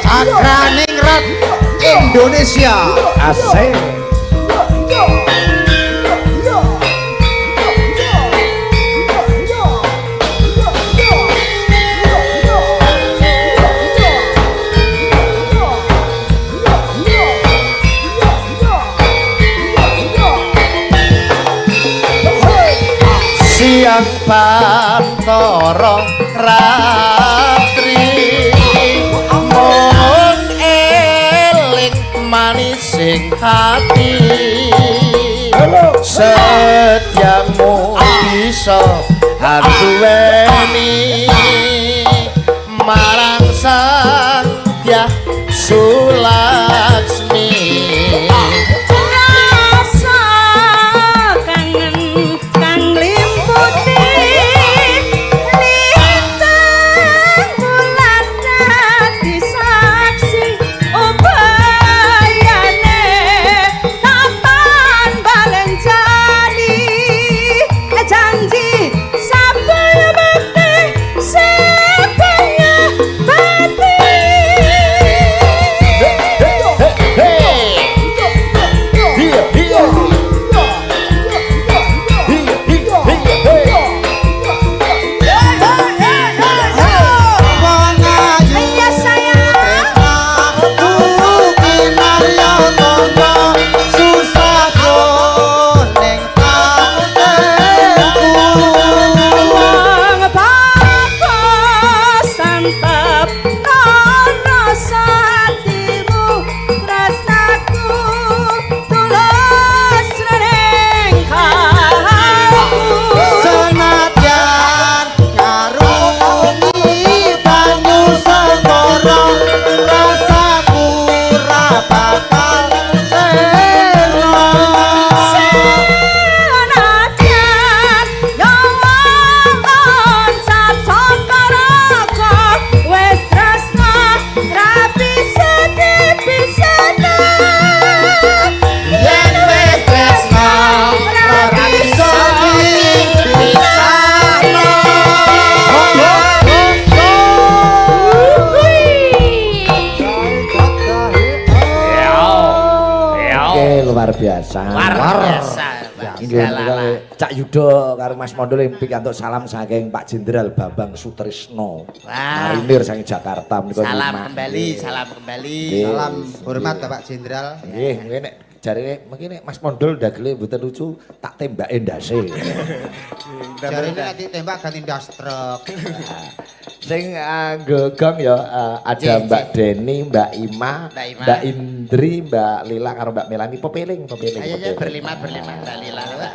Cakraningrat Indonesia. Asik. Siang pantoro ratri mung eling manising hati setiamu bisa anduweni marang Sandya Sulaksmi. Rasa kangen kang limputi lintang bulan dadi saksi ubayane tapan balen jani janji sabaya bakti sebaya bati. Wong ayu Iya sayang. tresnaku kinarya tangga susah ning patenku. Wong bagus santap rasa hatimu tresnaku tulus ring kalbu. Senadyan ngarungi banyu segara rasaku ra bakal sirna. Senadyan nyawa loncat saka raga wis tresna ra bisa dipisahno. Yen wis tresna ra Bisa dipisahno. Oke, luar biasa. Luar biasa. Mbak Nggih, Ida Lala. menika Cak Yuda karo Mas Mondol pikantuk salam saking Pak Jenderal Bambang Sutrisno. Wah. Marinir saking Jakarta menika Salam nyimak. kembali, salam kembali. Nggih. Salam hormat Bapak Jenderal. Nggih, mungkin nek jarine mungkin nek Mas Mondol dagele mboten lucu tak tembake ndase. Jarine nanti tembak ganti ndas truk. Sing gong ya ada Nggih, Mbak Deni, Mbak Ima, Mbak Ima. Mbak Indri, Mbak Lila karo Mbak Melani pepeling, pepeling. Ayo ya pepeling. berlima berlima Mbak Lila. Mbak.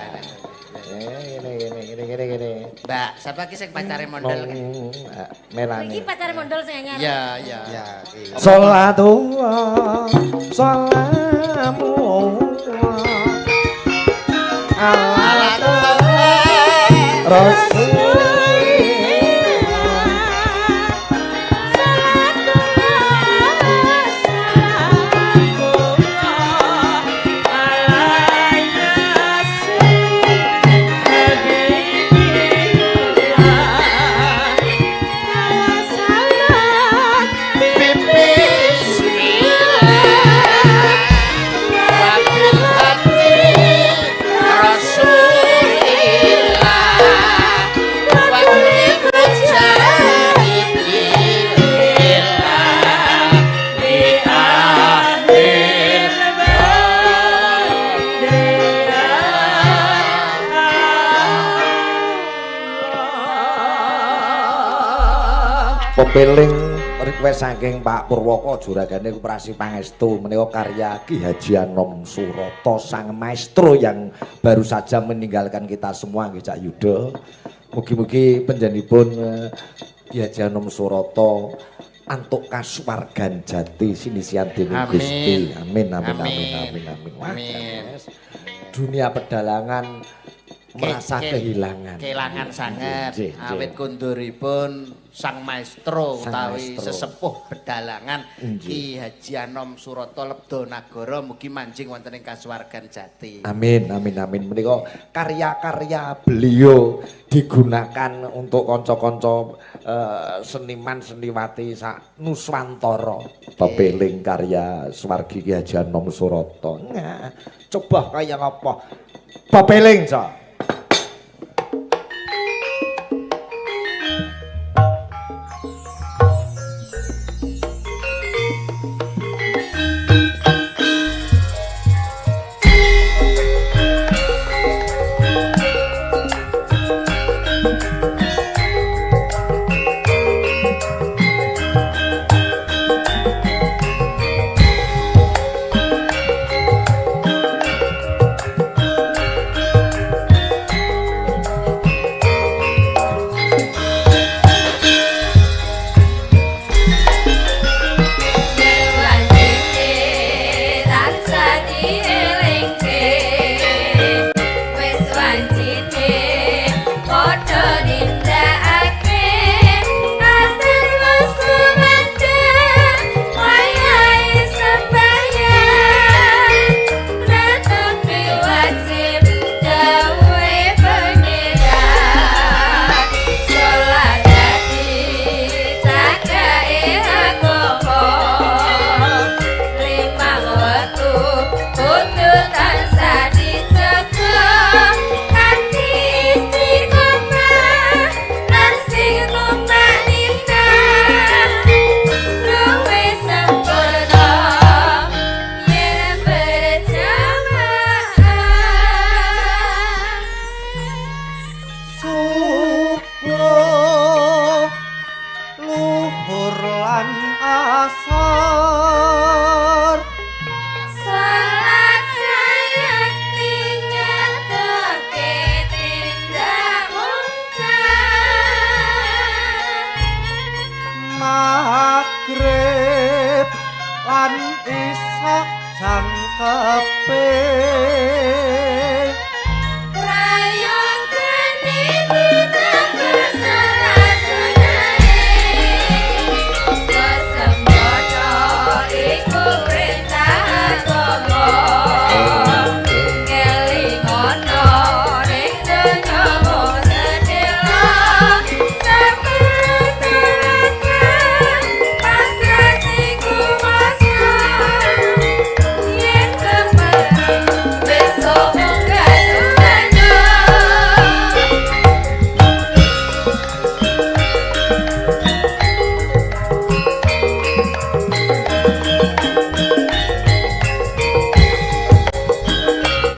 Ngene ngene ngene ngene ngene. Mbak, siapa ki sing pacare mondol? Nong, Melani. Iki pacare mondol sing anyar. Iya, iya. Ya, iki. Salatullah salamullah ala Rasulillah. Pepeling request saking Pak Purwoko juragane Koperasi Pangestu menika karya Ki Haji Anom Suroto sang maestro yang baru saja meninggalkan kita semua nggih Cak Yuda. Mugi-mugi panjenenganipun Ki Haji Anom Suroto antuk kasuwargan jati sinisian dening Gusti. Amin amin amin amin amin. Wah, dunia pedalangan merasa kehilangan. Kehilangan sangat. Awit kunduripun sang maestro utawi sesepuh pedalangan Ki Haji Anom Suroto Lebdo Nagara mugi manjing wonten ing kasuwargan jati. Amin amin amin. Menika karya-karya beliau digunakan untuk kanca-kanca seniman seniwati sak Nuswantara. Pepeling karya swargi Ki Haji Anom Suroto. Nah, coba kaya ngapa? Pepeling, Cak. Maghrib lan isya jangkep